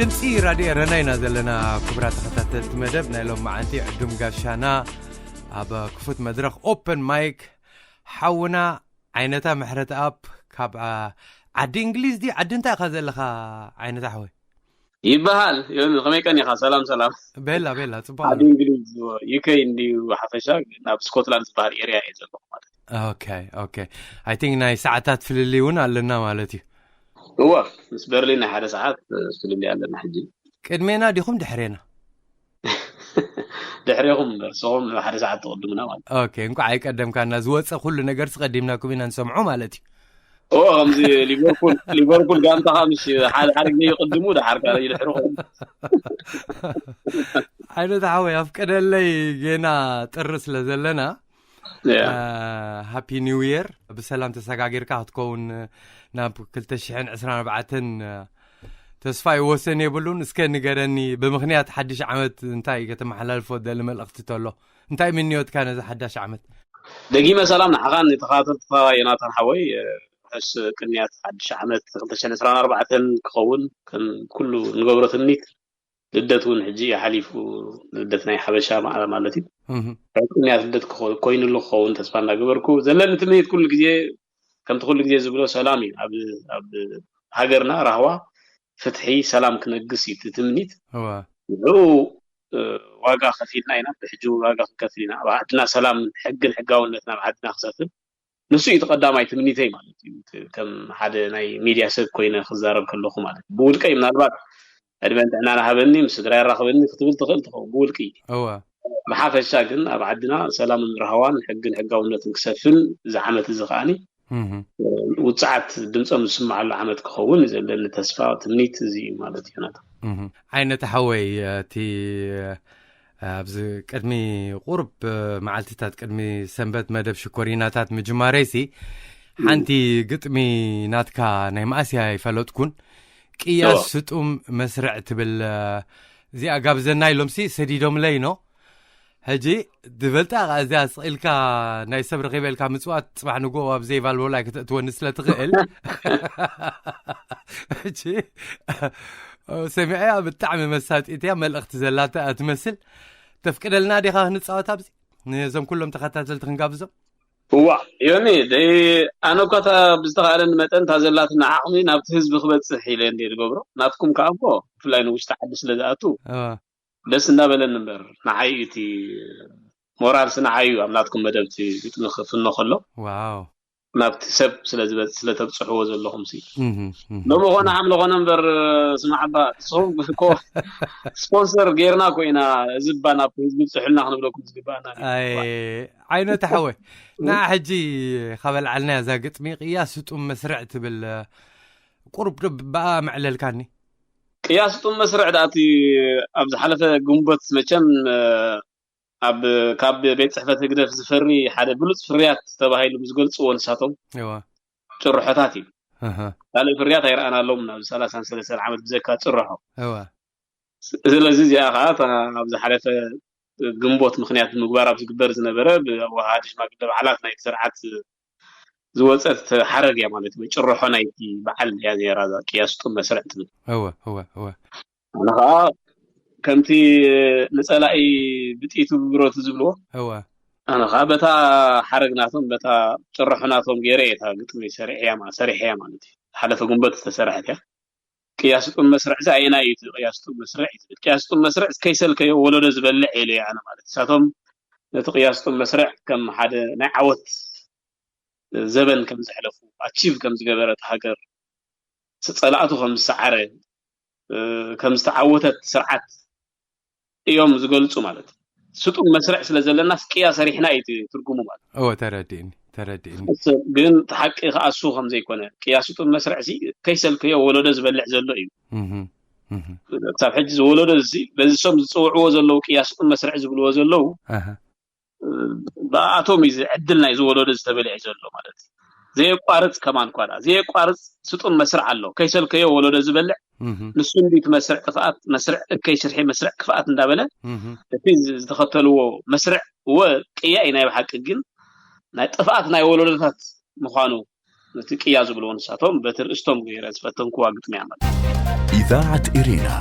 ድምፂ ራድዮ ኤረና ኢና ዘለና። ክቡራት ተኸታተልቲ መደብ ናይ ሎም መዓንቲ ዕዱም ጋሻና ኣብ ክፉት መድረኽ ኦፕን ማይክ ሓውና ዓይነታ ምሕረት ኣፕ ካብ ዓዲ እንግሊዝ ዲ ዓዲ እንታይ ኢኻ ዘለኻ? ዓይነታ ሓወይ ይበሃል። ዮኒ ከመይ ቀኒኻ? ሰላም ሰላም። ቤላ ቤላ ጽቡቅ ዓዲ እንግሊዝ ዩከይ እንዲዩ ሓፈሻ ናብ ስኮትላንድ ዝበሃል ኤርያ እየ ዘለኹ ማለት እዩ። ኦኬ ኦኬ። I think ናይ ሰዓታት ፍልልይ እውን ኣለና ማለት እዩ። እወ፣ ምስ በርሊን ናይ ሓደ ሰዓት ፍልልይ ኣለና ሕጂ። ቅድሜና ዲኹም ድሕሬና? ድሕሬኹም እምበር ንስኹም ሓደ ሰዓት ትቕድሙና ማለት። ኦኬ፣ እንኳዕ ኣይቀደምካና። ዝወፀ ኩሉ ነገር ስቀዲምናኩም ኢና ንሰምዖ ማለት እዩ። ኦ ከምዚ ሊቨርፑል ሊቨርፑል ጋንታኻ ምስ ሓደ ሓደ ግዜ ይቕድሙ፣ ደሓር ካለ ይድሕሩ። ዓይነት ሓወይ ኣፍቀደለይ፣ ጌና ጥሪ ስለ ዘለና ሃፒ ኒው የር። ብሰላም ተሰጋጊርካ ክትከውን ናብ ክልተ ሽሕን ዕስራን ኣርባዕተን ተስፋ ይወሰን የብሉን። እስከ ንገረኒ፣ ብምኽንያት ሓድሽ ዓመት እንታይ ከተመሓላልፎ ደሊ መልእኽቲ ተሎ? እንታይ ምንዮትካ ነዚ ሓዳሽ ዓመት? ደጊመ ሰላም ንዓኻን ንተኸታተልትኻ ዮናታን ሓወይ። ሕስ ቅንያት ሓድሽ ዓመት ክልተ ሽሕን ዕስራን ኣርባዕተን ክኸውን ከም ኩሉ ንገብሮ ትምኒት። ልደት እውን ሕጂ እዩ ሓሊፉ፣ ልደት ናይ ሓበሻ ማዕረ ማለት እዩ። ሕስ ቅንያት ልደት ክኸ- ኮይኑሉ ክኸውን ተስፋ እንዳገበርኩ፣ ዘለኒ ትምኒት ኩሉ ግዜ ከምቲ ኩሉ ግዜ ዝብሎ ሰላም እዩ። ኣብ ኣብ ሃገርና ራህዋ ፍትሒ ሰላም ክነግስ እዩ እቲ ትምኒት። እዋ ንዕኡ ዋጋ ከፊልና ኢና፣ ብሕጂ ዋጋ ክንከፍል ኢና። ኣብ ዓድና ሰላም ሕግን ሕጋውነትን ኣብ ዓድና ክሰፍን ንሱ እዩ እቲ ቀዳማይ ትምኒተይ ማለት እዩ። ከም ሓደ ናይ ሚድያ ሰብ ኮይነ ክዛረብ ከለኹ ማለት እዩ። ብውልቀይ ምናልባት ዕድመን ጥዕናን ሃበኒ ምስ ስድራ የራኽበኒ ክትብል ትኽእል ትኸውን ብውልቂ። እዋ ብሓፈሻ ግን ኣብ ዓድና ሰላምን ራህዋን ሕግን ሕጋውነትን ክሰፍን እዚ ዓመት እዚ ከዓኒ ውፅዓት ድምፆም ዝስምዓሉ ዓመት ክኸውን ዘለኒ ተስፋ ትምኒት እዚ እዩ ማለት እዩ። ናታ ዓይነተ ሓወይ እቲ ኣብዚ ቅድሚ ቁርብ መዓልትታት ቅድሚ ሰንበት መደብ ሽኮሪናታት ምጅማረይሲ ሓንቲ ግጥሚ ናትካ ናይ መኣስያ ይፈለጥኩን ቅያስ ስጡም መስርዕ ትብል እዚኣ ጋብዘና ኢሎምሲ ሰዲዶምለይ ኖ ሕጂ ዝበልጣ እዚኣ ስቕ ኢልካ ናይ ሰብ ረኺበ ኢልካ ምፅዋት ፅባሕ ንጎ ኣብ ዘይቫልቦላይ ክትእትወኒ ስለ ትኽእል ሕጂ ሰሚዐያ ብጣዕሚ መሳጢት እያ። መልእኽቲ ዘላታ እያ ትመስል። ተፍቅደልና ዲኻ ክንፃወት ኣብዚ ነዞም ኩሎም ተኸታተልቲ ክንጋብዞም? እዋ ዮኒ ደይ ኣነ እኳ እታ ብዝተኻእለኒ መጠን እታ ዘላትና ዓቕሚ ናብቲ ህዝቢ ክበፅሕ ኢለ እንደ ዝገብሮ ናትኩም ከዓ እኮ ብፍላይ ንውሽጢ ዓዲ ስለ ዝኣቱ ደስ እንዳበለኒ እምበር ንዓይ እቲ ሞራልሲ ንዓይ እዩ ኣብ ናትኩም መደብቲ ግጥሚ ክፍኖ ከሎ ዋው ናብቲ ሰብ ስለ ዝበፅሕ ስለ ተብፅሕዎ ዘለኹም ሲ ሎሚ ኮነ ሓምለ ኮነ እምበር ስማዕ እባ ንስኹም እኮ ስፖንሰር ጌርና እኮ ኢና እዚ እባ ናብ ህዝቢ ብፅሑልና ክንብለኩም ዝግባኣና ኣይ ዓይነታ ሓወይ ንዓ ሕጂ ካበልዓልና እዛ ግጥሚ ቅያ ስጡም መስርዕ ትብል ቁሩብ ዶ ብኣ መዕለልካኒ ቅያ ስጡም መስርዕ ዳኣቲ ኣብ ዝሓለፈ ግንቦት መቸም ኣብ ካብ ቤት ፅሕፈት ህግደፍ ዝፈሪ ሓደ ብሉፅ ፍርያት ተባሂሉ ብዝገልፅዎ ንሳቶም እዋ ጭርሖታት እዩ። ኣሃ ካልእ ፍርያት ኣይረኣናሎም ናብ ሰላሳን ሰለስተን ዓመት ብዘካ ጭርሖ። እዋ ስለዚ እዚኣ ከዓ እታ ኣብ ዝሓለፈ ግንቦት ምክንያት ብምግባር ኣብ ዝግበር ዝነበረ ብኣወሃሃዲ ሽማግለ በዓላት ናይቲ ስርዓት ዝወፀት ሓረግ እያ ማለት እዩ። ጭርሖ ናይቲ በዓል እያ ነይራ እዛ ቅያ ስጡም መስርዕ ትብል። እወ እወ እወ ኣነ ከዓ ከምቲ ንፀላኢ ብጥይቱ ብብረቱ ዝብልዎ እወ ኣነ ከዓ በታ ሓረግ ናቶም በታ ጭርሖ ናቶም ገይረ እየ እታ ግጥሚ ሰሪሐያ ማ- ሰሪሐያ ማለት እዩ። ሓለፈ ጉንበት ዝተሰረሐት እያ። ቅያ ስጡም መስርዕ እዚ ኣየናይ እዩ እቲ ቅያ ስጡም መስርዕ እዩ ዝብል። ቅያ ስጡም መስርዕ ከይሰልከዮ ወለዶ ዝበልዕ ኢለ እየ ኣነ ማለት እዩ። ንሳቶም ነቲ ቅያ ስጡም መስርዕ ከም ሓደ ናይ ዓወት ዘበን ከም ዘሕለፉ ኣቺቭ ከም ዝገበረት ሃገር ጸላእቱ ከም ዝሰዓረ ከም ዝተዓወተት ስርዓት እዮም ዝገልጹ ማለት እዩ። ስጡም መስርዕ ስለ ዘለናስ ቅያ ሰሪሕና እዩ እቲ ትርጉሙ ማለት እዩ። እወ ተረዲእኒ ተረዲእኒ እሱ ግን እቲ ሓቂ ከኣ እሱ ከም ዘይኮነ ቅያ ስጡም መስርዕ ሲ ከይሰልከዮ ወለዶ ዝበልዕ ዘሎ እዩ። እህ እህ ክሳብ ሕጂ ዝወለዶ እዚ በዚ ሶም ዝፅውዕዎ ዘለዉ ቅያ ስጡም መስርዕ ዝብልዎ ዘለዉ ኣህ ብኣቶም እዩ እዚ ዕድል ናይ ዝወለዶ ዝተበልዐ ዘሎ ማለት እዩ። ዘየቋርፅ ከማን ኳዳ ዘየቋርፅ ስጡም መስርዕ ኣሎ ከይሰልከዮ ወለዶ ዝበልዕ እህ ንሱ እንዲ እቲ መስርዕ ጥፍኣት መስርዕ እከይ ሽርሒ መስርዕ ክፍኣት እንዳበለ እህ እቲ ዝ- ዝተኸተልዎ መስርዕ እወ ቅያ እዩ ናይ ብሓቂ ግን ናይ ጥፍኣት ናይ ወለዶታት ምዃኑ ነቲ ቅያ ዝብልዎ ንሳቶም በቲ ርእስቶም ገይረ ዝፈተንክዋ ግጥሚ እያ ማለት እዩ። إذاعة إرينا،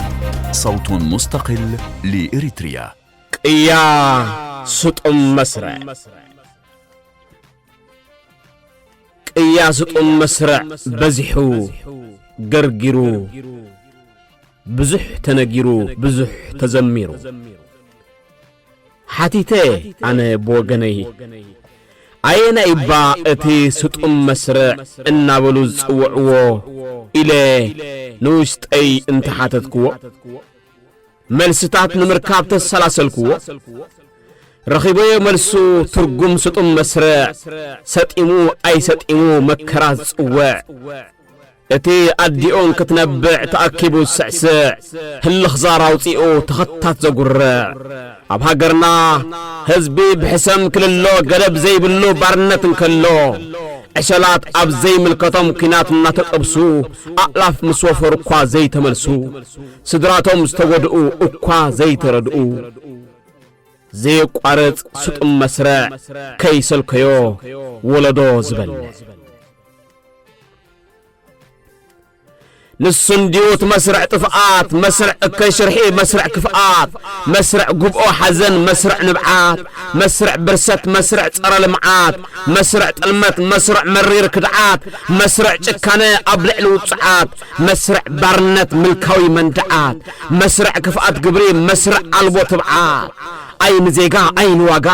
صوت مستقل لإريتريا. ቅያ ስጡም መስርዕ። ቅያ ስጡም መስርዕ በዚሑ ገርጊሩ፣ ብዙሕ ተነጊሩ፣ ብዙሕ ተዘሚሩ። ሓቲተ ኣነ ብወገነይ፣ ኣየናይ እባ እቲ ስጡም መስርዕ እናበሉ ዝጽውዕዎ ኢለ ንውሽጠይ እንተሓተትክዎ፣ መልስታት ንምርካብ ተሰላሰልክዎ። ረኺበዮ መልሱ ትርጉም ስጡም መስርዕ፣ ሰጢሙ ኣይሰጢሙ መከራ ዝጽውዕ። እቲ ኣዲኡን ክትነብዕ ተኣኪቡ ዝስዕስዕ፣ ህልኽ ዛር ኣውጺኡ ተኸታት ዘጉርዕ። ኣብ ሃገርና ህዝቢ ብሕሰም ክልሎ ገደብ ዘይብሉ ባርነት እንከሎ፣ ዕሸላት ኣብ ዘይምልከቶም ኲናት እናተጠብሱ፣ ኣእላፍ ምስ ወፈሩ እኳ ዘይተመልሱ፣ ስድራቶም ዝተጎድኡ እኳ ዘይተረድኡ፣ ዘየቋርጽ ስጡም መስርዕ ከይሰልከዮ ወለዶ ዝበልዕ። ንሱ እንድዩ እቲ መስርዕ ጥፍኣት፣ መስርዕ እከይ ሽርሒ፣ መስርዕ ክፍኣት፣ መስርዕ ጉብኦ ሓዘን፣ መስርዕ ንብዓት፣ መስርዕ ብርሰት፣ መስርዕ ጸረ ልምዓት፣ መስርዕ ጥልመት፣ መስርዕ መሪር ክድዓት፣ መስርዕ ጭካነ ኣብ ልዕሊ ውጹዓት፣ መስርዕ ባርነት ምልካዊ መንድዓት፣ መስርዕ ክፍኣት ግብሪ፣ መስርዕ ኣልቦ ትብዓት። ኣይ ንዜጋ ኣይ ንዋጋ፣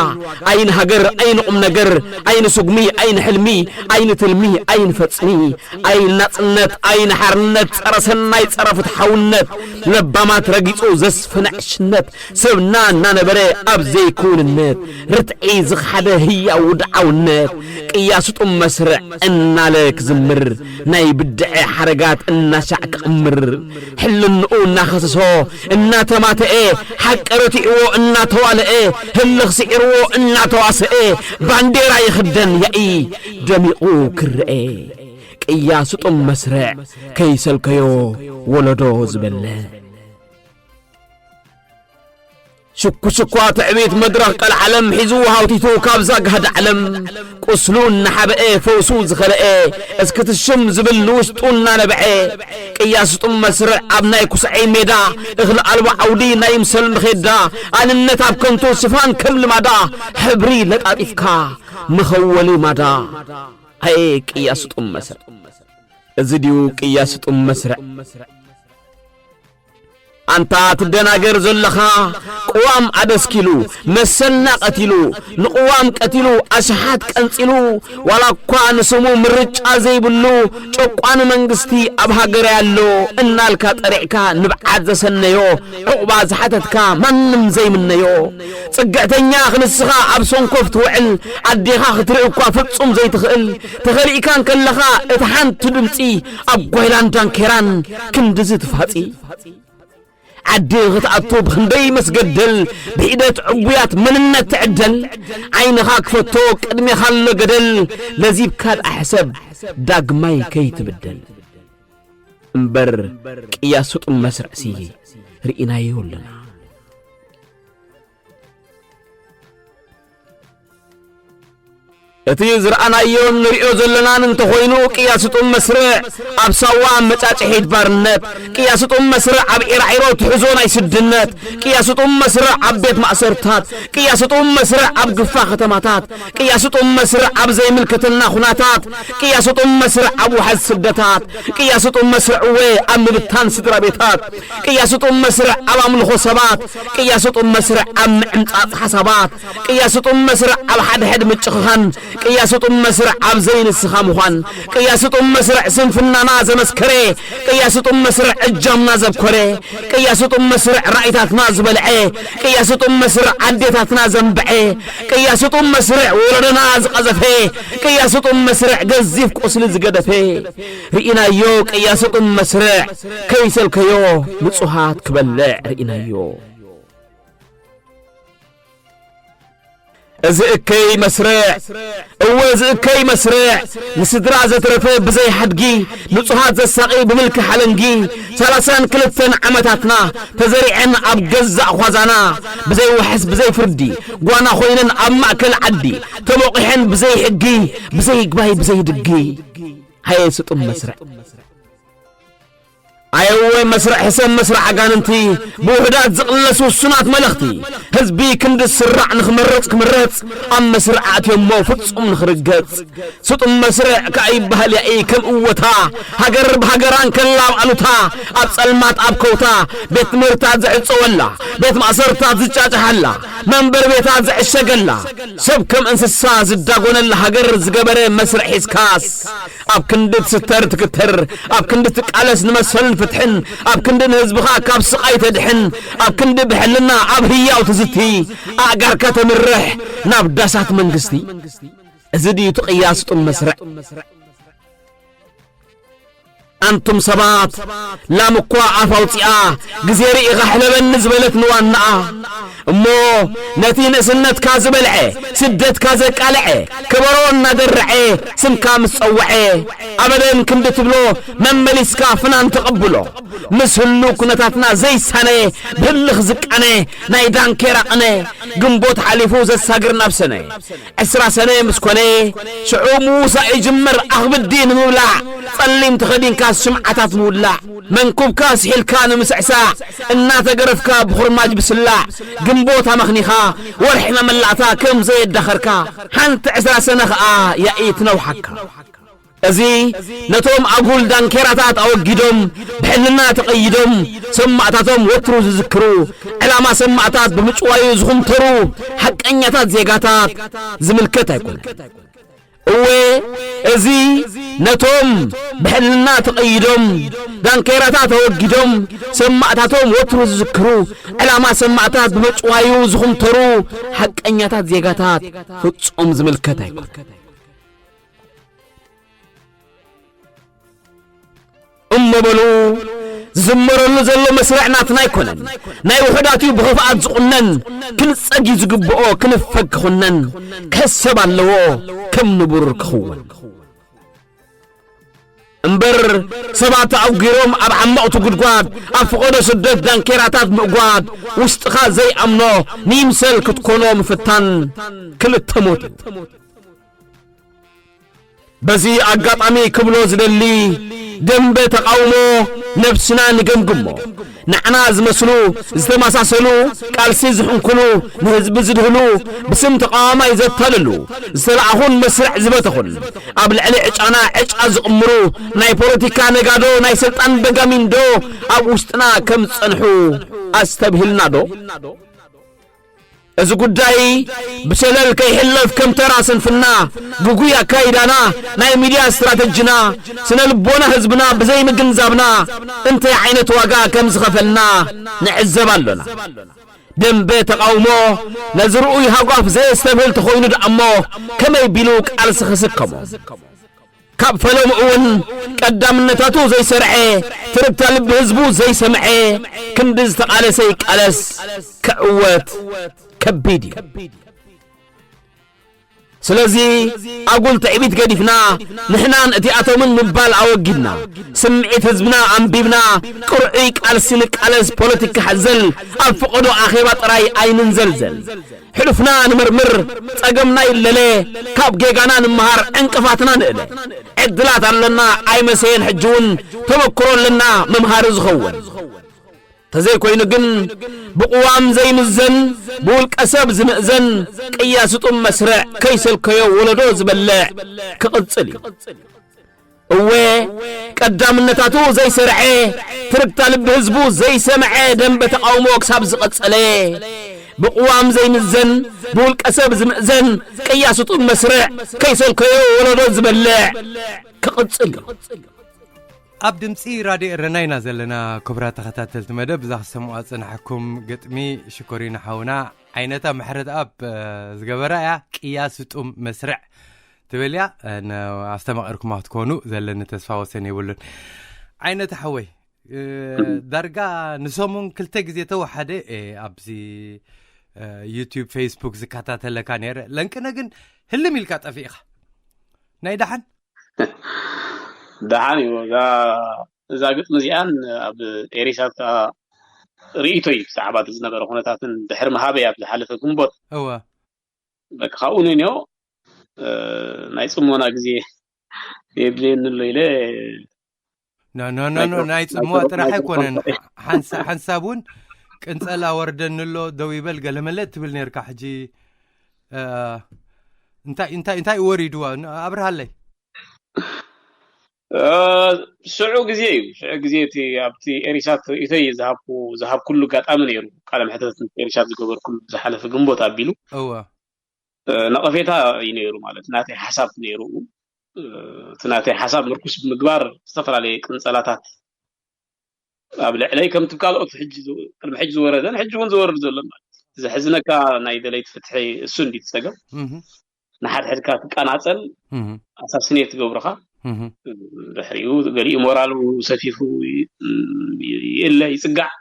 ኣይ ንሃገር ኣይ ንቑም ነገር፣ ኣይ ንስጉሚ ኣይ ንሕልሚ፣ ኣይ ንትልሚ ኣይ ንፈጽሚ፣ ኣይ ንናጽነት ኣይ ንሓርነት፣ ጸረ ሰናይ ጸረ ፍትሓውነት፣ ለባማት ረጊጹ ዘስፍነ ዕሽነት፣ ሰብና እናነበረ ኣብ ዘይክውንነት፣ ርትዒ ዝኸሓደ ህያው ውድዓውነት፣ ቅያ ስጡም መስርዕ እናለ ክዝምር፣ ናይ ብድዐ ሓረጋት እናሻዕ ክቕምር፣ ሕልንኡ እናኸሰሶ እናተማተኤ፣ ሓቂ ረቲዕዎ እናተዋልኤ፣ ህልኽ ስዒርዎ እናተዋሰኤ፣ ባንዴራ ይኽደን ያኢ ደሚቑ ክረኤ። ቅያ ስጡም መስርዕ ከይሰልከዮ ወለዶ ዝበልዕ። ሽኩሽኳ ትዕቢት መድረኽ ቀልዓለም ሒዙ ሃውቲቱ ካብ ዛግሃድ ዓለም፣ ቁስሉ እናሓበኤ ፈውሱ ዝኸለኤ፣ እስኪ ትሽም ዝብል ንውሽጡ እናነበዐ። ቅያ ስጡም መስርዕ ኣብ ናይ ኩስዐይ ሜዳ፣ እኽሊ ኣልቦ ዓውዲ ናይ ምሰል መኼዳ፣ ኣንነት ኣብ ከንቱ ሽፋን ከም ልማዳ፣ ሕብሪ ለጣጢፍካ መኸወሊ ማዳ። ኣየ ቅያ ስጡም መስርዕ፣ እዚ ድዩ ቅያ ስጡም መስርዕ? ኣንታ ትደናገር ዘለኻ፣ ቅዋም ኣደስኪሉ፣ መሰልና ቀቲሉ፣ ንቅዋም ቀቲሉ ኣሽሓት ቀንጺሉ፣ ዋላ እኳ ንስሙ ምርጫ ዘይብሉ ጨቋኒ መንግስቲ ኣብ ሃገረይ ኣሎ እናልካ ጠሪዕካ ንብዓት ዘሰነዮ፣ ዑቕባ ዝሓተትካ ማንም ዘይምነዮ። ጽግዕተኛ ክንስኻ ኣብ ሰንኮፍ ትውዕል፣ ኣዴኻ ክትርኢ እኳ ፍጹም ዘይትኽእል፣ ተኸሊእካ እንከለኻ እቲ ሓንቲ ድምጺ ኣብ ጓይላን ዳንኬራን ክንድዚ ትፋጺ። ዓዲ ንኽትኣቱ ብኽንደይ መስገደል፣ ብሒደት ዕቡያት መንነት ትዕደል። ዓይንኻ ክፈቶ ቅድሜኻ ኣሎ ገደል፣ ለዚብካ ደኣ ሕሰብ ዳግማይ ከይትብደል። እምበር ቅያ ስጡም መስርዕሲ ርኢናዮ ኣለና። እቲ ዝረኣናዮን ንሪኦ ዘለናን እንተኾይኑ፣ ቅያ ስጡም መስርዕ ኣብ ሳዋ መጫጭሒት ባርነት፣ ቅያ ስጡም መስርዕ ኣብ ዒራዒሮ ትሕዞ ናይ ስድነት፣ ቅያ ስጡም መስርዕ ኣብ ቤት ማእሰርታት፣ ቅያ ስጡም መስርዕ ኣብ ግፋ ከተማታት፣ ቅያ ስጡም መስርዕ ኣብ ዘይምልከተና ኩናታት፣ ቅያ ስጡም መስርዕ ኣብ ዋሕዚ ስደታት፣ ቅያ ስጡም መስርዕ እወ ኣብ ምብታን ስድራ ቤታት፣ ቅያ ስጡም መስርዕ ኣብ ኣምልኾ ሰባት፣ ቅያ ስጡም መስርዕ ኣብ ምዕምጻጽ ሓሳባት፣ ቅያ ስጡም መስርዕ ኣብ ሓድሕድ ምጭኽኻን፣ ቅያ ስጡም መስርዕ ኣብ ዘይንስኻ ምዃን፣ ቅያ ስጡም መስርዕ ስንፍናና ዘመስከረ፣ ቅያ ስጡም መስርዕ እጃምና ዘብኮረ፣ ቅያ ስጡም መስርዕ ራእይታትና ዝበልዐ፣ ቅያ ስጡም መስርዕ ኣዴታትና ዘንብዐ፣ ቅያ ስጡም መስርዕ ወለዶና ዝቐዘፈ፣ ቅያ ስጡም መስርዕ ገዚፍ ቁስሊ ዝገደፈ ርኢናዮ። ቅያ ስጡም መስርዕ ከይሰልከዮ ንጹሃት ክበልዕ ርኢናዮ። እዚ እከይ መስርዕ፣ እወ እዚ እከይ መስርዕ፣ ንስድራ ዘትረፈ ብዘይ ሓድጊ፣ ንጹሃት ዘሳቒ ብምልኪ ሓለንጊ፣ ሰላሳን ክልተን ዓመታትና ተዘሪዐን ኣብ ገዛእ ዃዛና፣ ብዘይ ዋሕስ ብዘይ ፍርዲ፣ ጓና ኮይነን ኣብ ማእከል ዓዲ፣ ተሞቒሐን ብዘይ ሕጊ፣ ብዘይ ይግባይ ብዘይ ድጊ። ሃየ ስጡም መስርዕ። ኣየወ መስርዕ ሕሰም መስርዕ ኣጋንንቲ፣ ብውሕዳት ዝቕለስ ውሱናት መለኽቲ። ህዝቢ ክንዲ ስራዕ ንኽመርጽ ክምረጽ፣ ኣብ መስርዕ ኣእትዮሞ ፍጹም ንኽርገጽ። ስጡም መስርዕ ከኣ ይበሃል ያኢ ከም እወታ፣ ሃገር ብሃገራን ከላ ኣብ ኣሉታ፣ ኣብ ጸልማት ኣብ ከውታ፣ ቤት ትምህርታት ዝዕጸወላ፣ ቤት ማእሰርታት ዝጫጫሓላ፣ መንበሪ ቤታት ዝዕሸገላ፣ ሰብ ከም እንስሳ ዝዳጎነላ ሃገር ዝገበረ መስርዕ ሒዝካስ፣ ኣብ ክንዲ ትስተር ትክተር፣ ኣብ ክንዲ ትቃለስ ንመሰልን ፍትሕን፣ ኣብ ክንዲ ንህዝብኻ ካብ ስቓይ ተድሕን፣ ኣብ ክንዲ ብሕልና ኣብ ህያው ትዝቲ፣ ኣእጋርካ ተምርሕ ናብ ዳሳት መንግስቲ። እዚ ድዩ እቲ ቅያ ስጡም መስርዕ? ኣንቱም ሰባት፣ ላም እኳ ኣፍ ኣውጺኣ፣ ግዜ ርኢኻ ሕለበኒ ዝበለት ንዋናኣ። እሞ ነቲ ንእስነትካ ዝበልዐ፣ ስደትካ ዘቃልዐ፣ ከበሮ እናደርዐ፣ ስምካ ምስ ጸውዐ፣ ኣበደን ክንዲ ትብሎ፣ መመሊስካ ፍናን ተቐብሎ። ምስ ህሉ ኩነታትና ዘይሳነ፣ ብህልኽ ዝቃነ፣ ናይ ዳንኬራ ቅነ፣ ግንቦት ሓሊፉ ዘሳግር ናብ ሰነ። ዕስራ ሰነ ምስ ኮነ፣ ሽዑ ምውሳእ ይጅምር ኣኽብዲ ንምብላዕ፣ ጸሊም ተኸዲንካ ሽምዓታት ምውላዕ፣ መንኩብካ ስሒልካ ንምስዕሳዕ፣ እናተገረፍካ ብኹርማጅ ብስላዕ፣ ግንቦት ኣመኽኒኻ፣ ወርሒ መመላእታ ከም ዘየዳኸርካ፣ ሓንቲ ዕስራ ሰነ ኸኣ ያኢ ትነውሓካ። እዚ ነቶም ኣጉል ዳንኬራታት ኣወጊዶም፣ ብሕልና ተቐይዶም፣ ሰማእታቶም ወትሩ ዝዝክሩ፣ ዕላማ ሰማእታት ብምጭዋዩ ዝኹምተሩ ሓቀኛታት ዜጋታት ዝምልከት ኣይኮነን። እወ፣ እዚ ነቶም ብሕልና ተቐይዶም፣ ዳንኬራታት ኣወጊዶም፣ ሰማእታቶም ወትሩ ዝዝክሩ፣ ዕላማ ሰማእታት ብምጭዋዩ ዝኹምተሩ ሓቀኛታት ዜጋታት ፍጹም ዝምልከት ኣይኮነን። እሞ በሉ፣ ዝዝመረሉ ዘሎ መስርዕ ናትና ኣይኮነን። ናይ ውሑዳት እዩ ብኽፍኣት ዝቑነን። ክንጸግ እዩ ዝግብኦ፣ ክንፈግ ክኹነን። ክሕሰብ ኣለዎ፣ ከም ንቡር ክኽወን። እምበር ሰባት ኣጉጊሮም ኣብ ዓመቕቲ ጉድጓድ፣ ኣብ ፍቐዶ ስደት ዳንኬራታት ምእጓድ፣ ውሽጥኻ ዘይኣምኖ ንይምሰል ክትኮኖ ምፍታን ክልተ ሞት እዩ። በዚ ኣጋጣሚ ክብሎ ዝደሊ፣ ደንበ ተቓውሞ ነብስና ንገምግሞ። ንዓና ዝመስሉ፣ ዝተመሳሰሉ፣ ቃልሲ ዝሕንኩሉ፣ ንህዝቢ ዝድህሉ፣ ብስም ተቓዋማይ ዘታልሉ፣ ዝተላእኹን መስርዕ ዝበተኹን፣ ኣብ ልዕሊ ዕጫና ዕጫ ዝቕምሩ፣ ናይ ፖለቲካ ነጋዶ፣ ናይ ስልጣን በጋሚንዶ ኣብ ውሽጥና ከም ዝጸንሑ ኣስተብሂልናዶ? እዚ ጉዳይ ብሸለል ከይሕለፍ ከም ተራ ስንፍና፣ ግጉይ ኣካይዳና፣ ናይ ሚድያ ስትራተጂና፣ ስነ ልቦና ህዝብና ብዘይምግንዛብና እንታይ ዓይነት ዋጋ ከም ዝኸፈልና ንዕዘብ ኣሎና። ደንበ ተቓውሞ ነዚ ርኡይ ሃጓፍ ዘየስተብህል ተኾይኑ ደኣ እሞ ከመይ ቢሉ ቃልሲ ክስከሞ? ካብ ፈለሙ እውን ቀዳምነታቱ ዘይሰርዐ፣ ትርግታ ልቢ ህዝቡ ዘይሰምዐ፣ ክንዲ ዝተቓለሰ ይቃለስ፣ ክዕወት ከቢድ እዩ። ስለዚ ኣጉል ትዕቢት ገዲፍና፣ ንሕናን እቲኣቶምን ምባል ኣወጊድና፣ ስምዒት ህዝብና ኣንቢብና፣ ቅርዑይ ቃልሲ ንቃለስ፣ ፖለቲካ ሓዘል ኣብ ፈቐዶ ኣኼባ ጥራይ ኣይንንዘልዘል። ሕሉፍና ንመርምር፣ ጸገምና ይለለ፣ ካብ ጌጋና ንምሃር፣ ዕንቅፋትና ንእለ። ዕድላት ኣለና ኣይመሰየን፣ ሕጂ እውን ተመክሮ ኣለና መምሃሪ ዝኸውን። ተዘይኮይኑ ግን ብቕዋም ዘይምዘን፣ ብውልቀ ሰብ ዝምእዘን ቅያ ስጡም መስርዕ ከይሰልከዮ ወለዶ ዝበልዕ ክቕጽል እዩ። እወ፣ ቀዳምነታቱ ዘይሰርዐ፣ ትርግታ ልቢ ህዝቡ ዘይሰምዐ ደንበ ተቓውሞ ክሳብ ዝቐጸለ፣ ብቕዋም ዘይምዘን፣ ብውልቀ ሰብ ዝምእዘን ቅያ ስጡም መስርዕ ከይሰልከዮ ወለዶ ዝበልዕ ክቕጽል እዩ። ኣብ ድምፂ ራድዮ ኤረና ኢና ዘለና። ክቡራት ተኸታተልቲ መደብ፣ እዛ ክሰምዖ ዝጸናሕኩም ግጥሚ ሽኮሪና ሓውና ዓይነታ ምሕረተኣብ፣ እ፣ ዝገበራ እያ። ቅያ ስጡም መስርዕ ትብል እያ። እ፣ ን-፣ ኣስተማቒርኩማ ክትኮኑ ዘለኒ ተስፋ ወሰን የብሉን። ዓይነታ ሓወይ፣ እ፣ ዳርጋ ንሰሙን ክልተ ግዜ ተወሓደ፣ እ፣ ኣብዚ፣ እ፣ ዩቱብ፣ ፌስቡክ ዝከታተለካ ነይረ። ለንቅነ ግን ህልም ኢልካ ጠፊእኻ። ናይ ደሓን? ደሓን እዩ። እዛ፣ እዛ ግጥሚ እዚኣን ኣብ ኤሪሳት ከኣ ርእይቶይ ብዛዕባ እቲ ዝነበረ ኩነታትን ድሕሪ ምሃበይ ኣብ ዝሓለፈ ግንቦት፣ እወ። በቃ ካብኡ ንንዮ፣ እ፣ ናይ ጽሞና ግዜ የድልየኒ ኣሎ ኢለ ኖ ኖ ኖ ኖ ናይ ጽምዋ ጥራሕ ኣይኮነን። ሓንሳብ እውን ቅንጸላ ወርደኒ ኣሎ፣ ደው ይበል ገለመለ ትብል ነርካ። ሕጂ እንታይ እንታይ እንታይ ወሪድዋ ኣብርሃለይ? ሽዑ ግዜ እዩ። ሽዑ ግዜ እቲ ኣብቲ ኤሪሳት ርእይቶይ ዝሃብኩ ዝሃብኩሉ ኣጋጣሚ ነይሩ። ቃለ መሕተት ኤሪሳት ዝገበርኩሉ ዝሓለፈ ግንቦት ኣቢሉ እወ ነቐፌታ እዩ ነይሩ፣ ማለት ናተይ ሓሳብ ነይሩ። እቲ ናተይ ሓሳብ ምርኩስ ብምግባር ዝተፈላለየ ቅንጸላታት ኣብ ልዕለይ ከምቲ ካልኦት ሕጂ ዝ- ቅድሚ ሕጂ ዝወረደን ሕጂ እውን ዝወርድ ዘሎን፣ ማለት ዘሕዝነካ ናይ ደለይቲ ፍትሒ እሱ እንዲ ትጸገም እህ ንሓድሕድካ ትቀናጸል እህ ኣሳሲኔት ትገብሩኻ። እህ ድሕሪኡ ገሊኡ ሞራሉ ሰፊፉ ይ- ይእለ ይጽጋዕ፣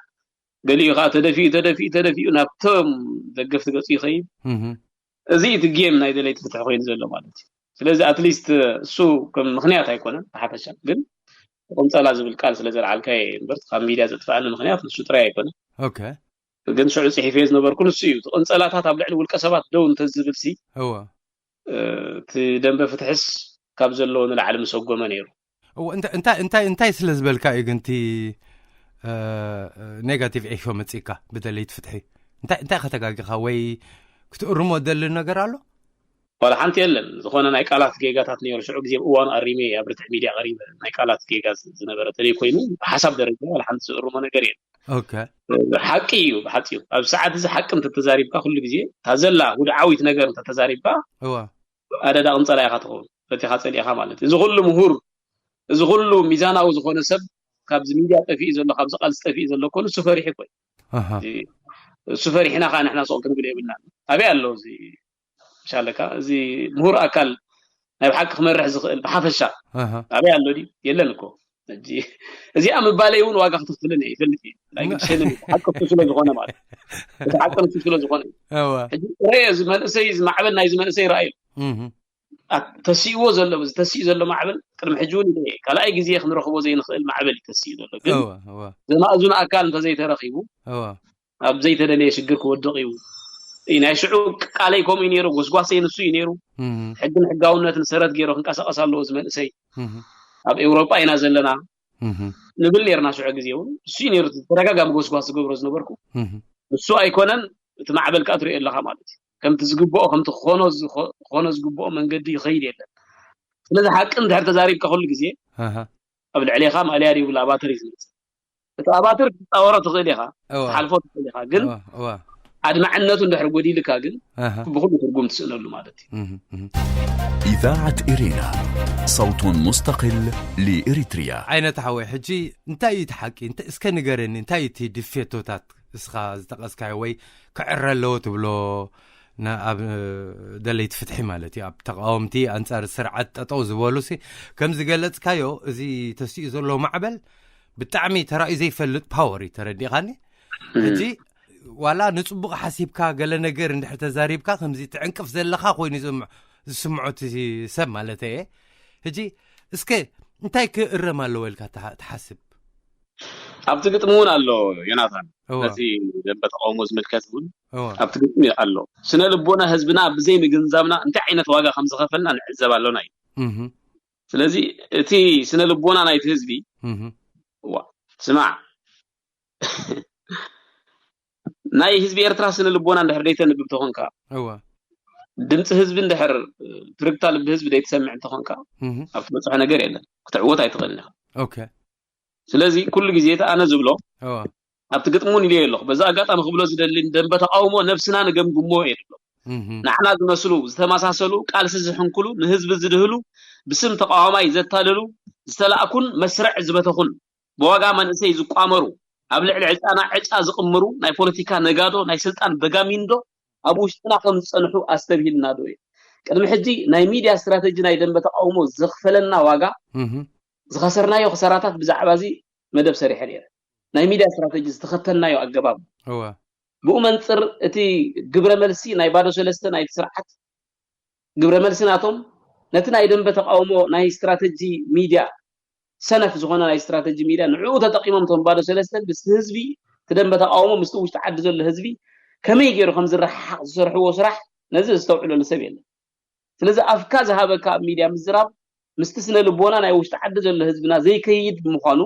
ገሊኡ ከዓ ተደፊኡ ተደፊኡ ተደፊኡ ናብቶም ደገፍቲ ገጹ ይኸይድ። እህ እዚ እቲ ጌም ናይ ደለይቲ ፍትሒ ኮይኑ ዘሎ ማለት እዩ። ስለዚ ኣትሊስት እሱ ከም ምክንያት ኣይኮነን ብሓፈሻ፣ ግን ቅንጸላ ዝብል ቃል ስለ ዘልዓልካየ እምበር ካብ ሚድያ ዘጥፍኣኒ ምክንያት ንሱ ጥራይ ኣይኮነን። ኦኬ ግን ሽዑ ጽሒፈዮ ዝነበርኩ ንሱ እዩ። እቲ ቅንጸላታት ኣብ ልዕሊ ውልቀ ሰባት ደው እንተዝብል ሲ እወ እቲ ደንበ ፍትሕስ ካብ ዘለዎ ንላዕሊ ምሰጎመ ነይሩ። እወ እንታ- እንታይ እንታይ እንታይ ስለ ዝበልካ እዩ ግን እቲ ኔጋቲቭ ኤኮ መፂካ ብደለይቲ ፍትሒ እንታይ እንታይ ከተጋጊኻ ወይ ክትእርሞ ደሊ ነገር ኣሎ? ዋላ ሓንቲ የለን። ዝኾነ ናይ ቃላት ጌጋታት ነይሩ። ሽዑ ግዜ እዋኑ ኣሪመ ኣብ ርትዕ ሚድያ ቀሪበ ናይ ቃላት ጌጋ ዝ- ዝነበረ ተለይ ኮይኑ ብሓሳብ ደረጃ ዋላ ሓንቲ ዝእርሞ ነገር የለን። ኦኬ ሓቂ እዩ ብሓፂሩ። ኣብ ሰዓት እዚ ሓቂ እንተተዛሪብካ ኩሉ ግዜ እታ ዘላ ውድዓዊት ነገር እንተተዛሪብካ እወ ኣደዳ ቅንፀላ ኢኻ ትኸውን፣ በቲኻ ፀሊእኻ ማለት እዩ። እዚ ኩሉ ምሁር፣ እዚ ኩሉ ሚዛናዊ ዝኾነ ሰብ ካብዚ ሚድያ ጠፊኡ ዘሎ፣ ካብዚ ቃልሲ ጠፊኡ ዘሎ እኮ ንሱ ፈሪሑ እኮ እዩ። ኣሃ እሱ ፈሪሕና ከዓ ንሕና ስቕ ክንብል የብልና። ኣበይ ኣሎ እዚ? ምሻለካ እዚ ምሁር ኣካል ናይ ብሓቂ ክመርሕ ዝኽእል ብሓፈሻ ኣሃ ኣበይ ኣሎ ድዩ? የለን እኮ። ሕጂ እዚኣ ምባለይ እውን ዋጋ ክትኽፍልን እየ ይፈልጥ እየ። ናይ ግድሸንን ሓቂ እሱ ስለ ዝኾነ ማለት እቲ ሓቂ ንሱ ስለ ዝኾነ እዩ። እወ ሕጂ ርእ እዚ መንእሰይ እዚ ማዕበል ናይዚ መንእሰይ ረኣዩ እህ ተሲእዎ ዘሎ እዚ ተሲኡ ዘሎ ማዕበል ቅድሚ ሕጂ እውን ኢለ እየ። ካልኣይ ግዜ ክንረኽቦ ዘይንኽእል ማዕበል እዩ ተሲኡ ዘሎ። ግን እወ እወ ዘማእዙን ኣካል እንተዘይተረኺቡ እወ ኣብ ዘይተደለየ ሽግር ክወድቕ እዩ። እዩ ናይ ሽዑ ቃለይ ከምኡ እዩ ነይሩ፣ ጎስጓሰይ ንሱ እዩ ነይሩ። እህ ሕግን ሕጋውነትን ሰረት ገይሩ ክንቀሳቀስ ኣለዎ እዚ መንእሰይ። እህ ኣብ ኤውሮጳ ኢና ዘለና እህ ንብል ነርና። ሽዑ ግዜ እውን እሱ እዩ ነይሩ ተደጋጋሚ ጎስጓስ ዝገብሮ ዝነበርኩ። እህ እሱ ኣይኮነን እቲ ማዕበል ከዓ ትሪኦ ኣለኻ ማለት እዩ። ከምቲ ዝግብኦ ከምቲ ክኾኖ ዝኾ- ክኾኖ ዝግብኦ መንገዲ ይኸይድ የለን። ስለዚ ሓቂ እንድሕር ተዛሪብካ ኩሉ ግዜ ኣሃ ኣብ ልዕሌኻ ማእለያ ዘይብሉ ኣባትር እዩ ዝመፅእ። እቲ ኣባትር ክትፃወሮ ትኽእል ኢኻ፣ እወ ትሓልፎ ትኽእል ኢኻ፣ ግን እወ እወ ኣድማዕነቱ እንድሕር ጎዲልካ ግን ኣሃ ብኩሉ ትርጉም ትስእነሉ ማለት እዩ። እህ እህ إذاعة إرينا، صوت مستقل لإريتريا. ዓይነት ሓወይ ሕጂ እንታይ እዩ እቲ ሓቂ? እንተ- እስከ ንገረኒ እንታይ እዩ እቲ ድፌቶታት እስኻ ዝጠቐስካዮ ወይ ክዕረ ኣለዎ ትብሎ ና- ኣብ ደለይቲ ፍትሒ ማለት እዩ ኣብ ተቃወምቲ ኣንጻር ስርዓት ጠጠው ዝበሉ ሲ ከም ዝገለጽካዮ እዚ ተሲኡ ዘሎ ማዕበል ብጣዕሚ ተራእዩ ዘይፈልጥ ፓወር እዩ ተረዲኻኒ። ሕጂ ዋላ ንጽቡቕ ሓሲብካ ገለ ነገር እንድሕር ተዛሪብካ ከምዚ ትዕንቅፍ ዘለኻ ኮይኑ ዝስምዖ ዝስምዖ እቲ ሰብ ማለት እየ። ሕጂ እስከ እንታይ ክእረም ኣለዎ ኢልካ ትሓ- ትሓስብ? ኣብቲ ግጥሚ እውን ኣሎ ዮናታን፣ እወ ነቲ ደንበ ተቃውሞ ዝምልከት እውን እወ ኣብቲ ግጥሚ ኣሎ። ስነ ልቦና ህዝብና ብዘይ ምግንዛብና እንታይ ዓይነት ዋጋ ከም ዝኸፈልና ንዕዘብ ኣሎና እዩ። እህ ስለዚ እቲ ስነ ልቦና ናይቲ ህዝቢ እህ ዋ ስማዕ ናይ ህዝቢ ኤርትራ ስነ ልቦና እንድሕር ደይተንብብ ተኾንካ፣ እወ ድምፂ ህዝቢ እንድሕር ትርግታ ልቢ ህዝቢ ደይትሰምዕ እንተኾንካ እህ ኣብ ትበፅሖ ነገር የለን፣ ክትዕወት ኣይትኽእልን ኢኻ። ኦኬ ስለዚ ኩሉ ግዜ እቲ ኣነ ዝብሎ እወ ኣብቲ ግጥሚ እውን ኢለዮ ኣለኹ። በዚ ኣጋጣሚ ክብሎ ዝደሊ ንደንበ ተቃውሞ ነብስና ንገምግሞ እየ ዝብሎ። እህ ንዓና ዝመስሉ ዝተመሳሰሉ ቃልሲ ዝሕንክሉ ንህዝቢ ዝድህሉ ብስም ተቃዋማይ ዘታልሉ ዝተላእኩን መስርዕ ዝበተኹን ብዋጋ መንእሰይ ዝቋመሩ ኣብ ልዕሊ ዕጫና ዕጫ ዝቕምሩ ናይ ፖለቲካ ነጋዶ ናይ ስልጣን በጋሚንዶ ኣብ ውሽጥና ከም ዝጸንሑ ኣስተብሂልና ዶ እዩ? ቅድሚ ሕጂ ናይ ሚድያ ስትራተጂ ናይ ደንበ ተቃውሞ ዘኽፈለና ዋጋ እህ ዝኸሰርናዮ ክሰራታት ብዛዕባ እዚ መደብ ሰሪሐ ነይረ። ናይ ሚድያ ስትራተጂ ዝተኸተልናዮ ኣገባብ እወ ብኡ መንፅር እቲ ግብረ መልሲ ናይ ባዶ ሰለስተ ናይቲ ስርዓት ግብረ መልሲ ናቶም ነቲ ናይ ደንበ ተቃውሞ ናይ ስትራተጂ ሚድያ ሰነፍ ዝኾነ ናይ ስትራተጂ ሚድያ ንዕኡ ተጠቂሞም እቶም ባዶ ሰለስተ ምስ ህዝቢ እቲ ደንበ ተቃውሞ ምስቲ ውሽጢ ዓዲ ዘሎ ህዝቢ ከመይ ገይሩ ከም ዝረሓሓቕ ዝሰርሕዎ ስራሕ ነዚ ዝተውዕለሉ ሰብ የለን። ስለዚ ኣፍካ ዝሃበካ ኣብ ሚድያ ምዝራብ ምስቲ ስነ ልቦና ናይ ውሽጢ ዓዲ ዘሎ ህዝብና ዘይከይድ ብምዃኑ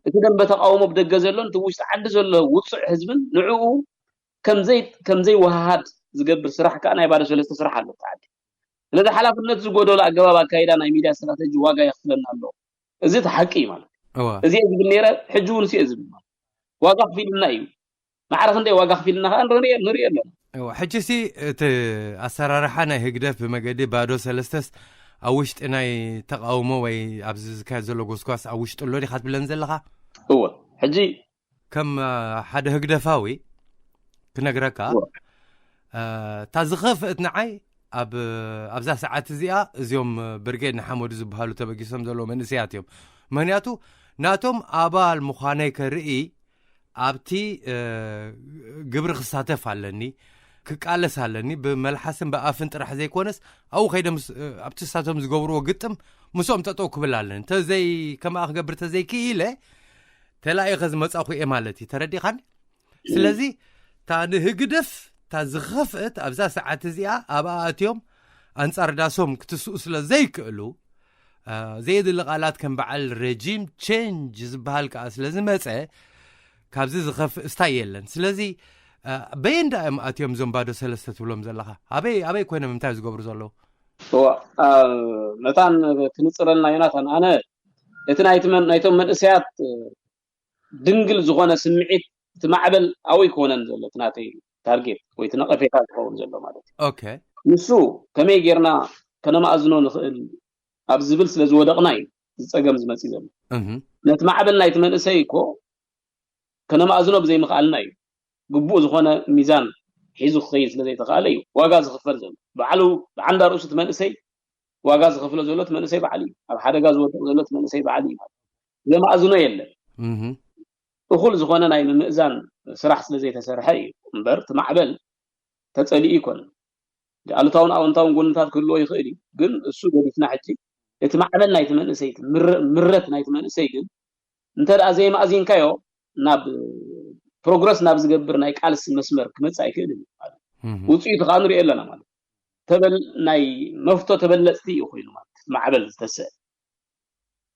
እቲ ደንበ ተቃውሞ ብደገ ዘሎን እቲ ውሽጢ ዓዲ ዘሎ ውፁዕ ህዝብን ንዕኡ ከምዘይወሃሃድ ዝገብር ስራሕ ከዓ ናይ ባዶ ሰለስተ ስራሕ ኣሎ እቲ ዓዲ። ስለዚ ሓላፍነት ዝጎደሎ ኣገባብ ኣካይዳ ናይ ሚድያ ስትራተጂ ዋጋ የኽፍለና ኣሎ። እዚ እቲ ሓቂ እዩ ማለት እዩ። እዚ እየ ዝብል ነይረ፣ ሕጂ እውን እየ ዝብል ማለት ዋጋ ክፊልና እዩ። ማዕረ ክንደይ ዋጋ ክፊልና ከዓ ንርኢ ኣለና። ሕጂ ሲ እቲ ኣሰራርሓ ናይ ህግደፍ ብመገዲ ባዶ ሰለስተስ ኣብ ውሽጢ ናይ ተቃውሞ ወይ ኣብዚ ዝካየድ ዘሎ ጎስጓስ ኣብ ውሽጢ ኣሎ ዲካ ትብለን ዘለካ? እወ፣ ሕጂ ከም ሓደ ህግደፋዊ ክነግረካ፣ እታ ዝኸፍእት ንዓይ ኣብዛ ሰዓት እዚኣ እዚኦም ብርጌድ ንሓመዱ ዝበሃሉ ተበጊሶም ዘለዉ መንእሰያት እዮም። ምክንያቱ ናቶም ኣባል ምዃነይ ከርኢ ኣብቲ ግብሪ ክሳተፍ ኣለኒ፣ ክቃለስ ኣለኒ። ብመልሓስን ብኣፍን ጥራሕ ዘይኮነስ ኣብኡ ከይደ ኣብቲ ሳቶም ዝገብርዎ ግጥም ምስኦም ጠጠው ክብል ኣለኒ። እንተዘይ ከምኣ ክገብር ተዘይክኢለ ተላኢኸ ዝመጻኹ እየ ማለት እዩ። ተረዲኻኒ? ስለዚ እታ ንህግደፍ እታ ዝኸፍእት ኣብዛ ሰዓት እዚኣ ኣብኣ ኣትዮም ኣንጻር ዳሶም ክትስኡ ስለ ዘይክእሉ፣ ዘየድሊ ቃላት ከም በዓል ሬጂም ቼንጅ ዝበሃል ከኣ ስለ ዝመጸ ካብዚ ዝኸፍእ ስታይ የለን። ስለዚ በየን ዳ እዮም ኣትዮም እዞም ባዶ ሰለስተ ትብሎም ዘለኻ? ኣበይ ኣበይ ኮይኖም እንታይ ዝገብሩ ዘለዉ? መታን ክንጽረልና ዮናታን፣ ኣነ እቲ ናይቶም መንእሰያት ድንግል ዝኾነ ስምዒት እቲ ማዕበል ኣብኡ ኣይኮነን ዘሎ እቲ ናተይ ታርጌት ወይ እቲ ነቐፌታ ዝኸውን ዘሎ ማለት እዩ። ኦኬ። ንሱ ከመይ ጌርና ከነማእዝኖ ንኽእል ኣብ ዝብል ስለ ዝወደቕና እዩ ዝፀገም ዝመፅእ ዘሎ። እህ። ነቲ ማዕበል ናይቲ መንእሰይ እኮ ከነማእዝኖ ብዘይምኽኣልና እዩ። ግቡእ ዝኾነ ሚዛን ሒዙ ክኸይድ ስለ ዘይተኽኣለ እዩ ዋጋ ዝኽፈል ዘሎ። ባዕሉ ብዓንዳ ርእሱ እቲ መንእሰይ ዋጋ ዝኸፍሎ ዘሎ እቲ መንእሰይ ባዕሉ እዩ። ኣብ ሓደጋ ዝወድቕ ዘሎ እቲ መንእሰይ ባዕሉ እዩ። ዘማእዝኖ የለን። እህ። እኹል ዝኾነ ናይ ምምእዛን ስራሕ ስለ ዘይተሰርሐ እዩ እምበር እቲ ማዕበል ተጸሊኡ ኣይኮነን። ኣሉታውን ኣወንታውን ጎንታት ክህልዎ ይኽእል እዩ፣ ግን እሱ ገዲፍና ሕጂ እቲ ማዕበል ናይቲ መንእሰይ እቲ ምረ- ምረት ናይቲ መንእሰይ ግን እንተ ደኣ ዘይማእዚንካዮ ናብ ፕሮግረስ ናብ ዝገብር ናይ ቃልሲ መስመር ክመጽእ ኣይክእልን እዩ ማለት እዩ። እህ። ውጽኢቱ ከዓ ንሪኦ ኣለና ማለት እዩ። ተበል ናይ መፍቶ ተበለጽቲ እዩ ኮይኑ ማለት እዩ። ማዕበል ዝተሰ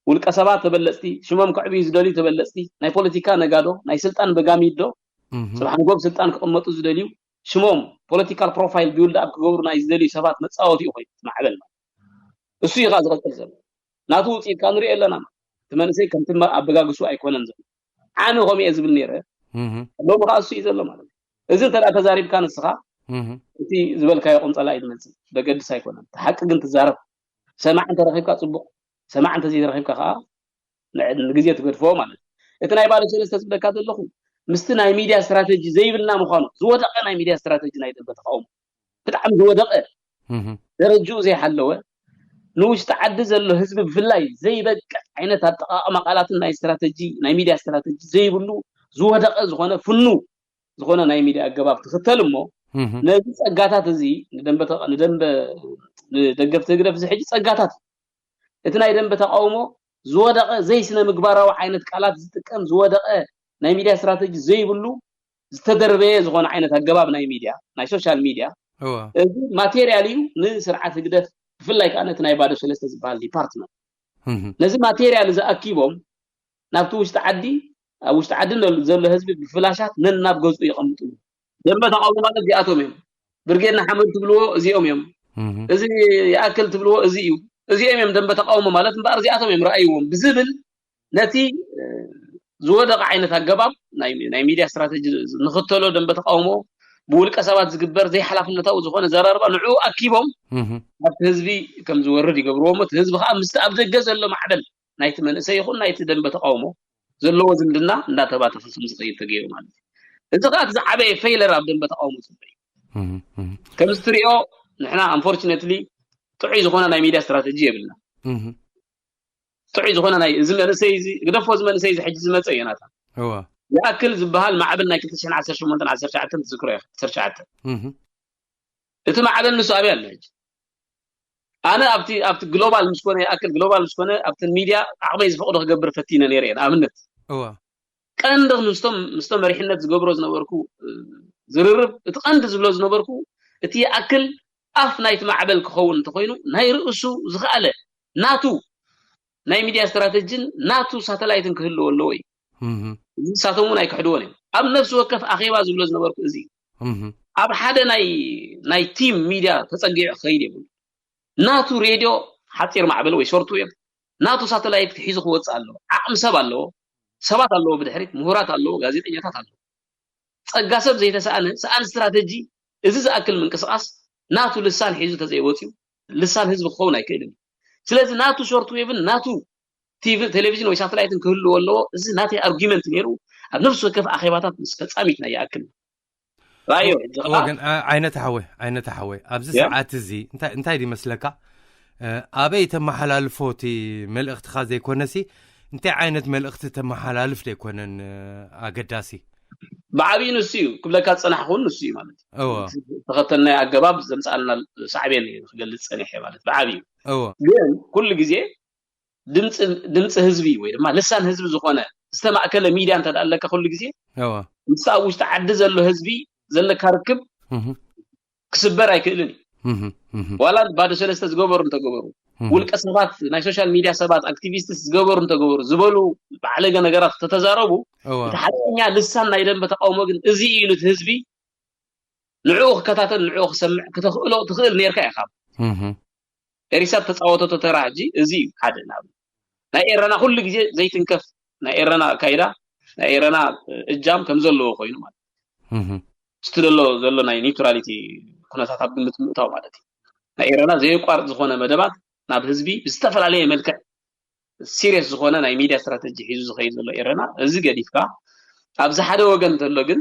ውልቀ ሰባት ተበለጽቲ፣ ሽሞም ከዕብዩ ዝደልዩ ተበለጽቲ፣ ናይ ፖለቲካ ነጋዶ፣ ናይ ስልጣን በጋሚዶ፣ እህ። ጽባሕ ንጎብ ስልጣን ክቕመጡ ዝደልዩ፣ ሽሞም ፖለቲካል ፕሮፋይል ቢውልድ ኣፕ ክገብሩ ናይ ዝደልዩ ሰባት መጻወቲ እዩ ኮይኑ ማዕበል ማለት እዩ። እሱ እዩ ከዓ ዝቐጽል ዘሎ። ናቱ ውፅኢት ከዓ ንሪኦ ኣለና። እቲ መንእሰይ ከምቲ መ- ኣበጋግሱ ኣይኮነን ዘሎ። ዓሚ ከምኡ እየ ዝብል ነይረ። እህ። ሎሚ ከዓ እሱ እዩ ዘሎ ማለት እዩ። እዚ እንተ ደኣ ተዛሪብካ ንስኻ እህ። እቲ ዝበልካዮ ቁንጸላ እዩ ዝመጽእ። ዘገድስ ኣይኮነን። እቲ ሓቂ ግን ትዛረብ። ሰማዕ እንተረኺብካ ጽቡቕ፣ ሰማዕ እንተዘይተረኺብካ ከዓ ንዕ- ንግዜ ትገድፎ ማለት እዩ። እቲ ናይ ባዶ ሰለስተ ዝብለካ ዘለኹ ምስቲ ናይ ሚድያ ስትራተጂ ዘይብልና ምዃኑ ዝወደቐ ናይ ሚድያ ስትራተጂ ናይ ደንበ ተቃውሞ ብጣዕሚ ዝወደቐ እህ። ደረጅኡ ዘይሓለወ ንውሽጢ ዓዲ ዘሎ ህዝቢ ብፍላይ ዘይበቅዕ ዓይነት ኣጠቃቅማ ቃላትን ናይ ስትራተጂ ናይ ሚድያ ስትራተጂ ዘይብሉ ዝወደቐ ዝኾነ ፍኑ ዝኾነ ናይ ሚድያ ኣገባብ ትኽተል እሞ እህ። ነዚ ጸጋታት እዚ ንደንበ ተቃ- ንደንበ ንደገፍቲ ህግደፍ እዚ ሕጂ ጸጋታት እቲ ናይ ደንበ ተቃውሞ ዝወደቐ ዘይስነ ምግባራዊ ዓይነት ቃላት ዝጥቀም ዝወደቐ ናይ ሚድያ ስትራተጂ ዘይብሉ ዝተደርበየ ዝኾነ ዓይነት ኣገባብ ናይ ሚድያ ናይ ሶሻል ሚድያ እወ። እዚ ማቴርያል እዩ ንስርዓት ህግደፍ ብፍላይ ከዓ ነቲ ናይ ባዶ ሰለስተ ዝበሃል ዲፓርትመንት እህ። ነዚ ማቴርያል እዚ ኣኪቦም ናብቲ ውሽጢ ዓዲ ኣብ ውሽጢ ዓዲ ዘሎ ህዝቢ ብፍላሻት ነናብ ገዝኡ የቐምጥሉ። ደንበ ተቃውሞ ማለት እዚኣቶም እዮም። ብርጌድ ንሓመዱ ትብልዎ እዚኦም እዮም። እህ። እዚ ይኣክል ትብልዎ እዚ እዩ። እዚኦም እዮም ደንበ ተቃውሞ ማለት እምበኣር እዚኣቶም እዮም ረኣይዎም ብዝብል ነቲ ዝወደቐ ዓይነት ኣገባብ ናይ ናይ ሚድያ ስትራተጂ ንኽተሎ ደንበ ተቃውሞ ብውልቀ ሰባት ዝግበር ዘይሓላፍነታዊ ዝኾነ ዘራርባ ንዕኡ ኣኪቦም እህ። ኣብቲ ህዝቢ ከም ዝወርድ ይገብርዎ እሞ እቲ ህዝቢ ከዓ ምስቲ ኣብ ደገ ዘሎ ማዕበል ናይቲ መንእሰይ ይኹን ናይቲ ደንበ ተቃውሞ ዘለዎ ዝምድና እንዳተባተኸ ከም ዝኸይድ ተገይሩ ማለት እዩ። እዚ ከዓ እቲ ዝዓበየ ፌይለር ኣብ ደንበ ተቃውሞ ዘሎ እዩ። እህ፣ እህ፣ ከምዚ ትሪኦ ንሕና ኣንፎርችነትሊ ጥዑይ ዝኾነ ናይ ሚድያ ስትራተጂ የብልና። እህ። ጥዑይ ዝኾነ ናይ እዚ መንእሰይ እዚ ግደፎ እዚ መንእሰይ እዚ ሕጂ ዝመፀ እዩ ናታ እዋ። ይኣክል ዝበሃል ማዕበል ናይ ክልተ ሽሕን ዓሰርተ ሸሞንተን ዓሰርተ ትሽዓተን ትዝክሮ ኢኻ ዓሰርተ ትሽዓተ እህ። እቲ ማዕበል ንሱ ኣበይ ኣሎ ሕጂ ኣነ ኣብቲ ኣብቲ ግሎባል ምስ ኮነ ይኣክል ግሎባል ምስ ኮነ ኣብቲ ሚድያ ዓቕመይ ዝፈቕዶ ክገብር ፈቲነ ነይረ እየ ንኣብነት እዋ። ቀንዲ ምስቶም ምስቶም መሪሕነት ዝገብሮ ዝነበርኩ ዝርርብ እቲ ቀንዲ ዝብሎ ዝነበርኩ እቲ ይኣክል ኣፍ ናይቲ ማዕበል ክኸውን እንተኮይኑ ናይ ርእሱ ዝኸኣለ ናቱ ናይ ሚድያ ስትራተጂን ናቱ ሳተላይትን ክህልዎ ኣለዎ እዩ። ንሳቶም እውን ኣይክሕድዎን እዮም። ኣብ ነፍሲ ወከፍ ኣኼባ ዝብሎ ዝነበርኩ እዚ ኣብ ሓደ ናይ ናይ ቲም ሚድያ ተፀጊዑ ክኸይድ የብሉ። ናቱ ሬድዮ ሓፂር ማዕበል ወይ ሾርት ዌቭ ናቱ ሳተላይት ሒዙ ክወፅእ ኣለዎ። ዓቕሚ ሰብ ኣለዎ፣ ሰባት ኣለዎ፣ ብድሕሪት ምሁራት ኣለዎ፣ ጋዜጠኛታት ኣለዎ። ፀጋ ሰብ ዘይተሰኣነ ሰኣን ስትራተጂ እዚ ዝኣክል ምንቅስቃስ ናቱ ልሳን ሒዙ ተዘይወፅዩ ልሳን ህዝቢ ክኸውን ኣይክእልን። ስለዚ ናቱ ሾርት ዌቭን ናቱ ቲቪ ቴሌቪዥን ወይ ሳተላይትን ክህልዎ ኣለዎ። እዚ ናተይ ኣርጊመንት ነይሩ። ኣብ ነፍሲ ወከፍ ኣኼባታት ምስ ፈጻሚትና ይኣክል ራዮ ሕጂ ከዓ ወገን ዓ- ዓይነተ ሓወይ ዓይነተ ሓወይ ኣብዚ ያ ሰዓት እዚ እንታይ እንታይ ድመስለካ? ኣበይ ተመሓላልፎ እቲ መልእኽትኻ ዘይኮነሲ እንታይ ዓይነት መልእኽቲ ተመሓላልፍ ዘይኮነን ኣገዳሲ። ብዓብዩ ንሱ እዩ ክብለካ ዝፀናሕኩ እውን ንሱ እዩ ማለት እዩ። እወ ተኸተልናይ ኣገባብ ዘምፃልና ሳዕቤን እዩ ክገልፅ ፀኒሐ ማለት ብዓብዩ። እወ ግን ኩሉ ግዜ ድምፂ ህዝቢ ወይ ድማ ልሳን ህዝቢ ዝኾነ ዝተማእከለ ሚድያ እንተ ኣለካ ኩሉ ግዜ እወ ምስቲ ኣብ ውሽጢ ዓዲ ዘሎ ህዝቢ ዘለካ ርክብ ክስበር ኣይክእልን እዩ። ዋላ ባዶ ሰለስተ ዝገበሩ እንተገበሩ ውልቀ ሰባት ናይ ሶሻል ሚድያ ሰባት ኣክቲቪስት ዝገበሩ እንተገበሩ ዝበሉ ባዕለገ ነገራት ተተዛረቡ እቲ ሓቀኛ ልሳን ናይ ደንበ ተቃውሞ ግን እዚ እዩ ኢሉ ህዝቢ ንዕኡ ክከታተል ንዕኡ ክሰምዕ ክተኽእሎ ትኽእል ነርካ ኢኻ። ኤሪሳት ተፃወተቶ ተራ ሕጂ እዚ እዩ ሓደ ናብ ናይ ኤረና ኩሉ ግዜ ዘይትንከፍ ናይ ኤረና ኣካይዳ ናይ ኤረና እጃም ከም ዘለዎ ኮይኑ ማለት ምስቲ ዘሎ ዘሎ ናይ ኒውትራሊቲ ኩነታት ኣብ ግምት ምእታው ማለት እዩ። ናይ ኤረና ዘየቋርጥ ዝኾነ መደባት ናብ ህዝቢ ብዝተፈላለየ መልክዕ ሲሪየስ ዝኾነ ናይ ሚድያ ስትራተጂ ሒዙ ዝኸይድ ዘሎ ኤረና እዚ ገዲፍካ ኣብዚ ሓደ ወገን ዘሎ ግን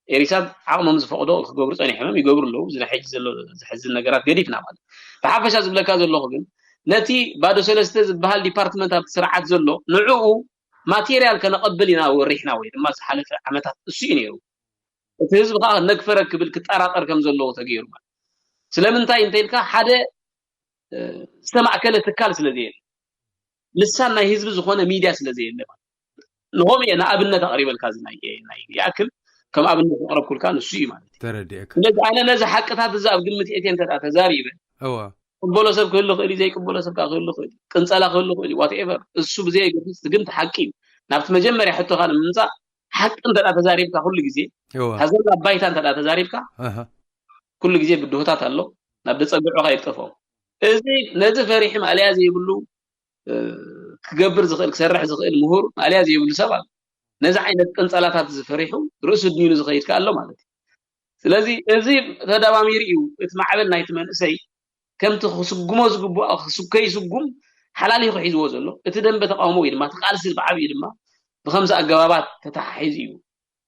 ኤሪሳት ዓቕሞም ዝፈቕዶ ክገብሩ ፀኒሖም ይገብሩ ኣለዉ። እዚ ናይ ሕጂ ዘሎ ዘሕዝን ነገራት ገዲፍና ማለት ብሓፈሻ ዝብለካ ዘለኹ ግን ነቲ ባዶ ሰለስተ ዝበሃል ዲፓርትመንት ኣብቲ ስርዓት ዘሎ ንዕኡ ማቴርያል ከነቐብል ኢና ወሪሕና ወይ ድማ ዝሓለፈ ዓመታት እሱ እዩ ነይሩ። እቲ ህዝቢ ከዓ ነግፈረ ክብል ክጠራጠር ከም ዘለዎ ተገይሩ ማለት ስለምንታይ እንተኢልካ ሓደ ዝተማእከለ ትካል ስለ ዘየለ ልሳን ናይ ህዝቢ ዝኾነ ሚድያ ስለ ዘየለ ንሆም እየ ንኣብነት ኣቕሪበልካ እዚ ናይ ይኣክል ከም ኣብነት ዘቕረብኩልካ ንሱ እዩ ማለት እዩ። ተረዲእካ። ስለዚ ኣነ ነዚ ሓቅታት እዚ ኣብ ግምት እየ እንተ ተዛሪበ እወ ቅበሎ ሰብ ክህሉ ክእል እዩ ዘይቅበሎ ሰብ ከዓ ክህሉ ክእል እዩ ቅንፀላ ክህሉ ክእል እዩ ዋትኤቨር እሱ ብዘየገድስ ግን ሓቂ እዩ። ናብቲ መጀመርያ ሕቶካ ንምምፃእ ሓቂ እንተ ተዛሪብካ ኩሉ ግዜ እወ ታዘላ ባይታ እንተ ተዛሪብካ ኣሃ ኩሉ ግዜ ብድሆታት ኣሎ ናብ ደፀግዑኻ ይጠፍኦም። እዚ ነዚ ፈሪሒ ማእለያ ዘይብሉ ክገብር ዝኽእል ክሰርሕ ዝኽእል ምሁር ማእለያ ዘይብሉ ሰብ ኣሎ። ነዚ ዓይነት ቅንፀላታት እዚ ፈሪሑ ርእሱ ድኒኑ ዝኸይድ ከ ኣሎ ማለት እዩ። ስለዚ እዚ ተደማሚሩ እዩ እቲ ማዕበል ናይቲ መንእሰይ ከምቲ ክስጉሞ ዝግብኦ ከይስጉም ሓላሊኹ ሒዝዎ ዘሎ። እቲ ደንበ ተቃውሞ ወይ ድማ እቲ ቃልሲ ብዓብዩ ድማ ብከምዚ ኣገባባት ተተሓሒዙ እዩ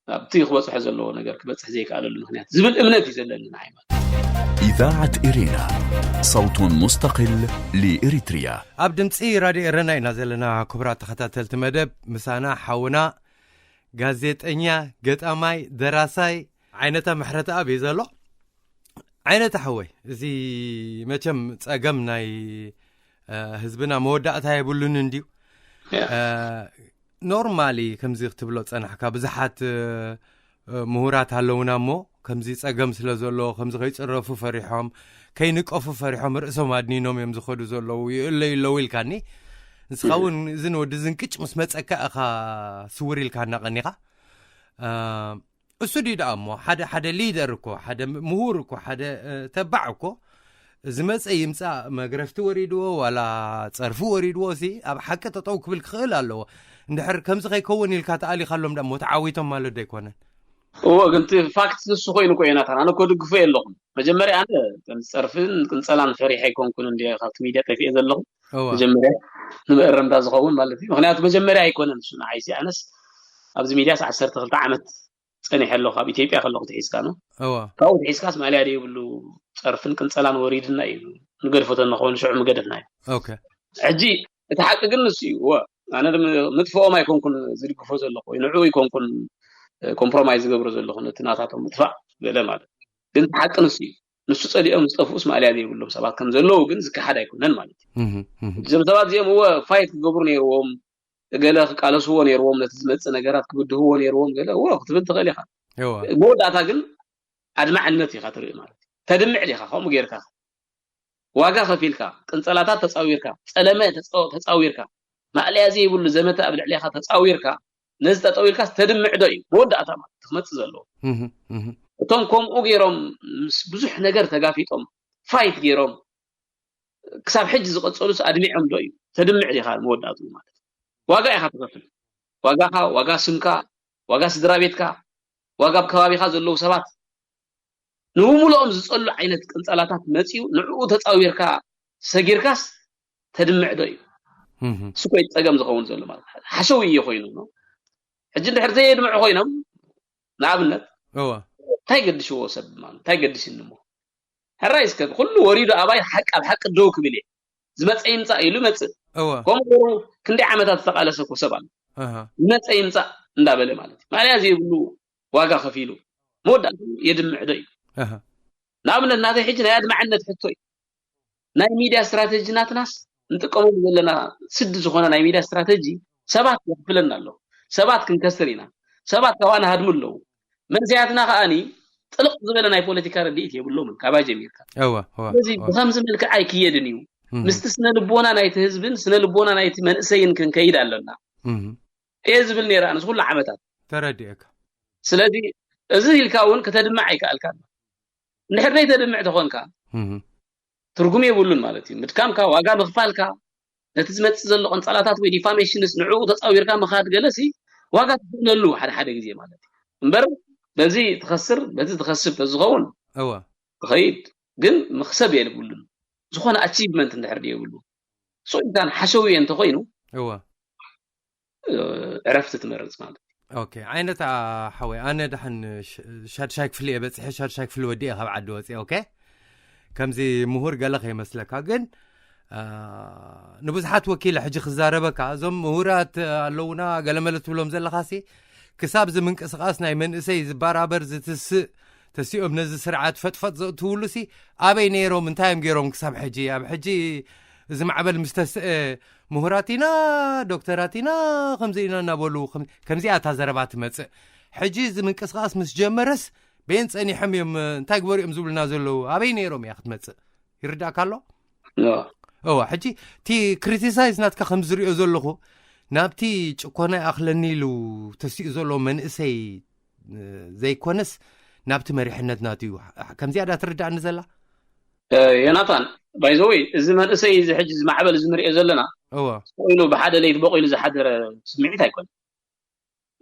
ኣብቲ ክበፅሖ ዘለዎ ነገር ክበፅሕ ዘይከኣለሉ ምክንያት ዝብል እምነት እዩ ዘለኒ ንዓይ ማለት እዩ። إذاعة إرينا، صوت مستقل لإريتريا. ኣብ ድምፂ ራድዮ ኤረና ኢና ዘለና። ክቡራት ተኸታተልቲ መደብ ምሳና ሓውና ጋዜጠኛ፣ ገጣማይ፣ ደራሳይ ዓይነታ ምሕረተኣብ እዩ ዘሎ። ዓይነታ ሓወይ፣ እዚ መቸም ፀገም ናይ ህዝብና መወዳእታ የብሉን እንድዩ። ኖርማሊ ከምዚ ክትብሎ ዝፀናሕካ ብዙሓት ምሁራት ኣለውና እሞ ከምዚ ፀገም ስለ ዘሎ ከምዚ ከይፅረፉ ፈሪሖም ከይንቀፉ ፈሪሖም ርእሶም ኣድኒኖም እዮም ዝኸዱ ዘለዉ ይእለዩ ኣለዉ ኢልካኒ። ንስኻ እውን እዝን ወዲ ዝንቅጭ ምስ መፀካ እኻ ስውር ኢልካና ቀኒኻ። እሱ ድዩ ደኣ እሞ ሓደ ሓደ ሊደር እኮ ሓደ ምሁር እኮ ሓደ ተባዕ እኮ ዝመፀ ይምፃእ መግረፍቲ ወሪድዎ ዋላ ፀርፊ ወሪድዎ ሲ ኣብ ሓቂ ጠጠው ክብል ክኽእል ኣለዎ። እንድሕር ከምዚ ከይከውን ኢልካ ተኣሊኻሎም ደኣ እሞ ተዓዊቶም ማለት ዶ ኣይኮነን? እዎ ግን እቲ ፋክት ንሱ ኮይኑ እኮ ዮናታን ኣነ እኮ ድግፎ የለኹም መጀመርያ ኣነ ከም ፀርፍን ቅንፀላን ፈሪሐ ኣይኮንኩን እንዲ ካብቲ ሚድያ ጠፊኤ ዘለኹ እወ መጀመርያ ንመእረምታ ዝኸውን ማለት እዩ ምክንያቱ መጀመርያ ኣይኮነን እሱ ንዓይሲ ኣነስ ኣብዚ ሚድያስ ዓሰርተ ክልተ ዓመት ፀኒሐ ኣለኹ ኣብ ኢትዮጵያ ከለኹ ትሒዝካ ነው እወ ካብኡ ትሒዝካስ ማልያ ደይብሉ ፀርፍን ቅንፀላን ወሪድና እዩ ንገድፎ ተንኸውን ሽዑ ምገደፍና እዩ ኦኬ ሕጂ እቲ ሓቂ ግን ንሱ እዩ እወ ኣነ ምጥፍኦም ኣይኮንኩን ዝድግፎ ዘለኹ ወይ ንዕኡ ይኮንኩን ኮምፕሮማይዝ ዝገብሮ ዘለኹ ነቲ ናታቶም ምጥፋእ ገለ ማለት ግን እቲ ሓቂ ንሱ እዩ ንሱ ፀሊኦም ዝጠፍኡስ ማእለያ ዘይብሎም ሰባት ከም ዘለዉ ግን ዝከሓድ ኣይኮነን ማለት እዩ እዞም ሰባት እዚኦም እወ ፋይት ክገብሩ ነይርዎም ገለ ክቃለስዎ ነይርዎም ነቲ ዝመፅእ ነገራት ክብድህዎ ነይርዎም ገለ እወ ክትብል ትኽእል ኢኻ መወዳእታ ግን ኣድማዕነት ኢኻ ትርኢ ማለት እዩ ተድምዕ ዲኻ ከምኡ ጌርካ ዋጋ ከፊልካ፣ ቅንጸላታት ተጻዊርካ፣ ጸለመ ተጻ- ተጻዊርካ፣ ማእለያ ዘይብሉ ዘመተ ኣብ ልዕሌኻ ተጻዊርካ፣ ነዚ ጠጠው ኢልካስ ተድምዕ ዶ እዩ መወዳእታ ማለት ክመጽእ ዘለዎ። እቶም ከምኡ ገይሮም ምስ ብዙሕ ነገር ተጋፊጦም ፋይት ገይሮም ክሳብ ሕጂ ዝቐጸሉስ ኣድሚዖም ዶ እዩ ተድምዕ ዲኻ መወዳእትኡ ማለት? ዋጋ ኢኻ ትኸፍል። ዋጋኻ፣ ዋጋ ስምካ፣ ዋጋ ስድራ ቤትካ፣ ዋጋ ኣብ ከባቢኻ ዘለዉ ሰባት ንምሉኦም ዝጸሉ ዓይነት ቅንጸላታት መጺኡ ንዕኡ ተጻዊርካ ሰጊርካስ ተድምዕ ዶ እዩ? እሱ ኮይ ጸገም ዝኸውን ዘሎ ማለት ሓሸው እዩ ኮይኑ ነው። ሕጂ እንድሕር ዘየድምዑ ኮይኖም ንኣብነት እወ እንታይ ገድሽዎ ሰብ ማለት እንታይ ገድሽኒ እሞ ሕራይ እስከ ኩሉ ወሪዱ ኣባይ ሓቂ ኣብ ሓቂ ደው ክብል እየ ዝመፀ ይምፃእ ኢሉ ይመፅእ እወ ከምኡ ገይሩ ክንደይ ዓመታት ዝተቃለሰ እኮ ሰብ ኣሎ ኣሃ ዝመፀ ይምፃእ እንዳበለ ማለት እዩ ማእለያ ዘይብሉ ዋጋ ከፊሉ መወዳእትኡ የድምዕ ዶ እዩ ኣሃ ንኣብነት ናተይ ሕጂ ናይ ኣድማዕነት ሕቶ እዩ ናይ ሚድያ ስትራተጂ ናትናስ ንጥቀመሉ ዘለና ስዲ ዝኾነ ናይ ሚድያ ስትራተጂ ሰባት የኽፍለና ኣሎ ሰባት ክንከስር ኢና ሰባት ካባና ሃድሙ ኣለዉ መንእሰያትና ከዓኒ ጥልቕ ዝበለ ናይ ፖለቲካ ረድኢት የብሎምን ካባይ ጀሚርካ እወ እወ ስለዚ እወ ብኸምዚ መልክዕ ኣይክየድን እዩ እህ ምስቲ ስነ ልቦና ናይቲ ህዝብን ስነ ልቦና ናይቲ መንእሰይን ክንከይድ ኣለና እህ እየ ዝብል ነይረ ኣነስ ኩሉ ዓመታት ተረዲኤካ ስለዚ እዚ ኢልካ እውን ከተድምዕ ኣይከኣልካን እንድሕር ዘይተድምዕ ተኾንካ እህ ትርጉም የብሉን ማለት እዩ ምድካምካ ዋጋ ምኽፋልካ ነቲ ዝመፅእ ዘሎ ቀንፃላታት ወይ ዲፋሜሽንስ ንዕኡ ተፃዊርካ ምኻድ ገለሲ ዋጋ ትኽእለሉ ሓደ ሓደ ግዜ ማለት እዩ እምበር በዚ ትኸስር በዚ ትኸስብ ተዝኸውን እወ ትኸይድ ግን መኽሰብ የብሉን ዝኾነ ኣቺቭመንት እንድሕር የብሉ ስኢልካን ሓሸውየ እንተኮይኑ እወ ዕረፍቲ ትመርፅ ማለት እዩ። ኦኬ ዓይነታ ሓወይ ኣነ ደሓን ሻድሻይ ክፍሊ እየ በፂሐ ሻድሻይ ክፍሊ ወዲኤ ካብ ዓዲ ወፂአ ኦኬ ከምዚ ምሁር ገለ ከይመስለካ ግን ንብዙሓት ወኪለ ሕጂ ክዛረበካ እዞም ምሁራት ኣለውና ገለመለ ትብሎም ዘለኻሲ ክሳብ እዚ ምንቅስቃስ ናይ መንእሰይ ዝባራበር ዝትስእ ተሲኦም ነዚ ስርዓት ፈጥፈጥ ዘእትውሉ ሲ ኣበይ ነይሮም እንታይ እዮም ገይሮም ክሳብ ሕጂ ኣብ ሕጂ እዚ ማዕበል ምስ ተስአ ምሁራት ኢና ዶክተራት ኢና ከምዚ ኢና እናበሉ ከምዚኣ እታ ዘረባ ትመፅእ ሕጂ እዚ ምንቅስቃስ ምስ ጀመረስ በየን ፀኒሖም እዮም እንታይ ግበሩ እዮም ዝብሉና ዘለዉ ኣበይ ነይሮም እያ ክትመፅእ ይርዳእካ ኣሎ እዋ ሕጂ እቲ ክሪቲሳይዝ ናትካ ከም ዝሪኦ ዘለኹ ናብቲ ጭኮና ይኣኽለኒ ኢሉ ተሲኡ ዘሎ መንእሰይ ዘይኮነስ ናብቲ መሪሕነት ናቱ እዩ ከምዚኣ ዳ ትርዳእኒ ዘላ ዮናታን ባይዘወይ እዚ መንእሰይ እዚ ሕጂ ዝማዕበል እዚ ንሪኦ ዘለና እወ ኮይኑ ብሓደ ለይቲ በቂሉ ዝሓደረ ስምዒት ኣይኮነ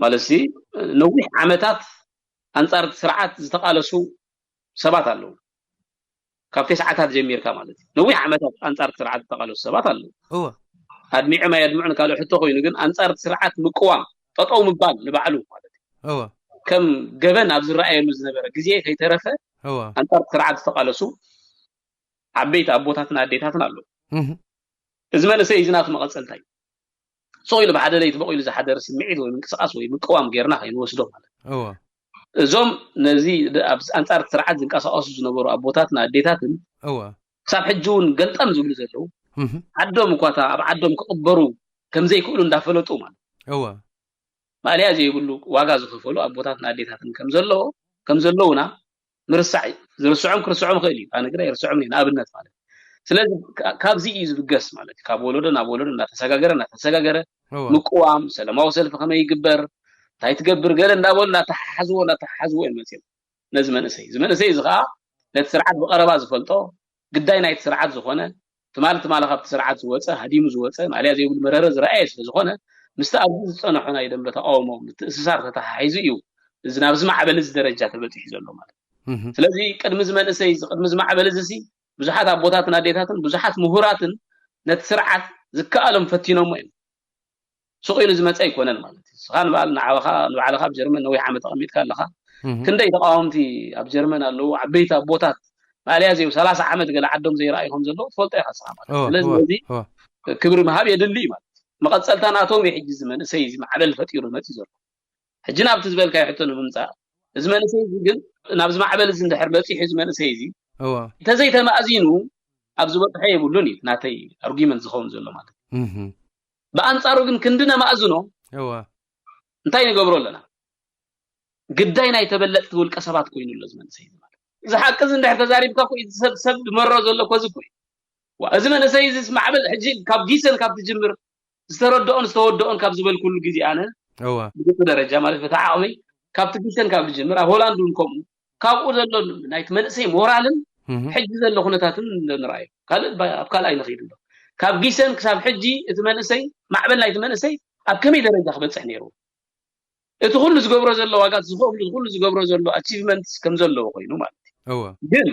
ማለት ሲ ነዊሕ ዓመታት ኣንፃር እቲ ስርዓት ዝተቃለሱ ሰባት ኣለዉ ካብ ተስዓታት ጀሚርካ ማለት እዩ ነዊሕ ዓመታት ኣንፃር እቲ ስርዓት ዝተቃለሱ ሰባት ኣለዉ እወ ኣድሚዖም ኣየድምዑን ካልእ ሕቶ ኮይኑ ግን ኣንፃር እቲ ስርዓት ምቅዋም ጠጠው ምባል ንባዕሉ ማለት እዩ እወ ከም ገበን ኣብ ዝረኣየሉ ዝነበረ ግዜ ከይተረፈ እወ ኣንፃር እቲ ስርዓት ዝተቃለሱ ዓበይቲ ኣቦታትን ኣዴታትን ኣለዉ እህ እዚ መንእሰይ እዚ ናቱ መቐፀልታ እዩ ስቕ ኢሉ ብሓደ ለይቲ በቕ ኢሉ ዝሓደረ ስምዒት ወይ ምንቅስቃስ ወይ ምቅዋም ጌርና ከይንወስዶ ማለት እወ እዞም ነዚ ኣብ ኣንፃር እቲ ስርዓት ዝንቀሳቀሱ ዝነበሩ ኣቦታትን ኣዴታትን እወ ክሳብ ሕጂ እውን ገልጠም ዝብሉ ዘለዉ እህ ዓዶም እኳ እታ ኣብ ዓዶም ክቕበሩ ከም ዘይክእሉ እንዳፈለጡ ማለት እወ ማእለያ ዘይብሉ ዋጋ ዝኸፈሉ ኣቦታትን ኣዴታትን ከም ዘለዎ ከም ዘለውና ምርሳዕ እዩ ዝርስዖም ክርስዖም ይኽእል እዩ ኣነ ግና ይርስዖም እዩ ንኣብነት ማለት ስለዚ ካብዚ እዩ ዝብገስ ማለት እዩ ካብ ወለዶ ናብ ወለዶ እናተሰጋገረ እናተሰጋገረ ምቅዋም ሰላማዊ ሰልፊ ከመይ ይግበር እንታይ ትገብር ገለ እንዳበሉ እናተሓሓዝዎ እናተሓሓዝዎ እዮም መፅኦም ነዚ መንእሰይ እዚ መንእሰይ እዚ ከዓ ነቲ ስርዓት ብቀረባ ዝፈልጦ ግዳይ ናይቲ ስርዓት ዝኾነ ትማሊ ትማሊ ካብቲ ስርዓት ዝወፀ ሃዲሙ ዝወፀ ማእለያ ዘይብሉ መረረ ዝረኣየ ስለዝኾነ ምስቲ ኣብዚ ዝፀንሖ ናይ ደንበ ተቃውሞ ምትእስሳር ተተሓሒዙ እዩ እዚ ናብዚ ማዕበል እዚ ደረጃ ተበፂሑ ዘሎ ማለት እዩ ስለዚ ቅድሚ እዚ መንእሰይ እዚ ቅድሚ እዚ ማዕበል እዚ ሲ ብዙሓት ኣቦታትን ኣዴታትን ብዙሓት ምሁራትን ነቲ ስርዓት ዝከኣሎም ፈቲኖሞ እዮም ስቕ ኢሉ ዝመፀ ኣይኮነን ማለት እዩ ስኻ ንባዕል ንዓበኻ ንባዕልኻ ኣብ ጀርመን ነዊሕ ዓመት ተቐሚጥካ ኣለኻ ክንደይ ተቃወምቲ ኣብ ጀርመን ኣለዉ ዓበይቲ ኣቦታት ማእለያ ዘዩ ሰላሳ ዓመት ገለ ዓዶም ዘይረኣዩ ከም ዘለዉ ትፈልጦ ኢኻ ስኻ ማለት ስለዚ ነዚ ክብሪ ምሃብ የድሊ እዩ ማለት መቐፀልታ ናቶም እዩ ሕጂ እዚ መንእሰይ እዚ ማዕበል ፈጢሩ መፂ ዘሎ ሕጂ ናብቲ ዝበልካዮ ሕቶ ንምምፃእ እዚ መንእሰይ እዚ ግን ናብዚ ማዕበል እዚ እንድሕር በፂሑ እዚ መንእሰይ እዚ እንተዘይተማእዚኑ ኣብ ዝበፅሖ የብሉን እዩ ናተይ ኣርጊመንት ዝኸውን ዘሎ ማለት ብኣንፃሩ ግን ክንዲ ነማእዝኖ እንታይ ንገብሮ ኣለና ግዳይ ናይ ተበለፅቲ ውልቀ ሰባት ኮይኑ ኣሎ እዚ መንእሰይ እዚ ማለት እዚ ሓቂ እዚ እንድሕር ተዛሪብካ ኮ ሰብ ሰብ ዝመሮ ዘሎ ኮ እዚ ኮ እዚ መንእሰይ እዚ ማዕበል ሕጂ ካብ ጊሰን ካብ ትጅምር ዝተረድኦን ዝተወደኦን ካብ ዝበልኩሉ ግዜ ኣነ እወ ብግልፂ ደረጃ ማለት በቲ ዓቕመይ ካብቲ ጊሰን ካብ ትጅምር ኣብ ሆላንድ እውን ከምኡ ካብኡ ዘሎ ናይቲ መንእሰይ ሞራልን እህ ሕጂ ዘሎ ኩነታትን ንርኣዩ ካልእ ባ- ኣብ ካልኣይ ንኸይድ ኣሎ ካብ ጊሰን ክሳብ ሕጂ እቲ መንእሰይ ማዕበል ናይቲ መንእሰይ ኣብ ከመይ ደረጃ ክበፅሕ ነይሩ እቲ ኩሉ ዝገብሮ ዘሎ ዋጋ ዝኸፍሉ ኩሉ ዝገብሮ ዘሎ ኣቺቭመንት ከም ዘለዎ ኮይኑ ማለት እዩ እወ ግን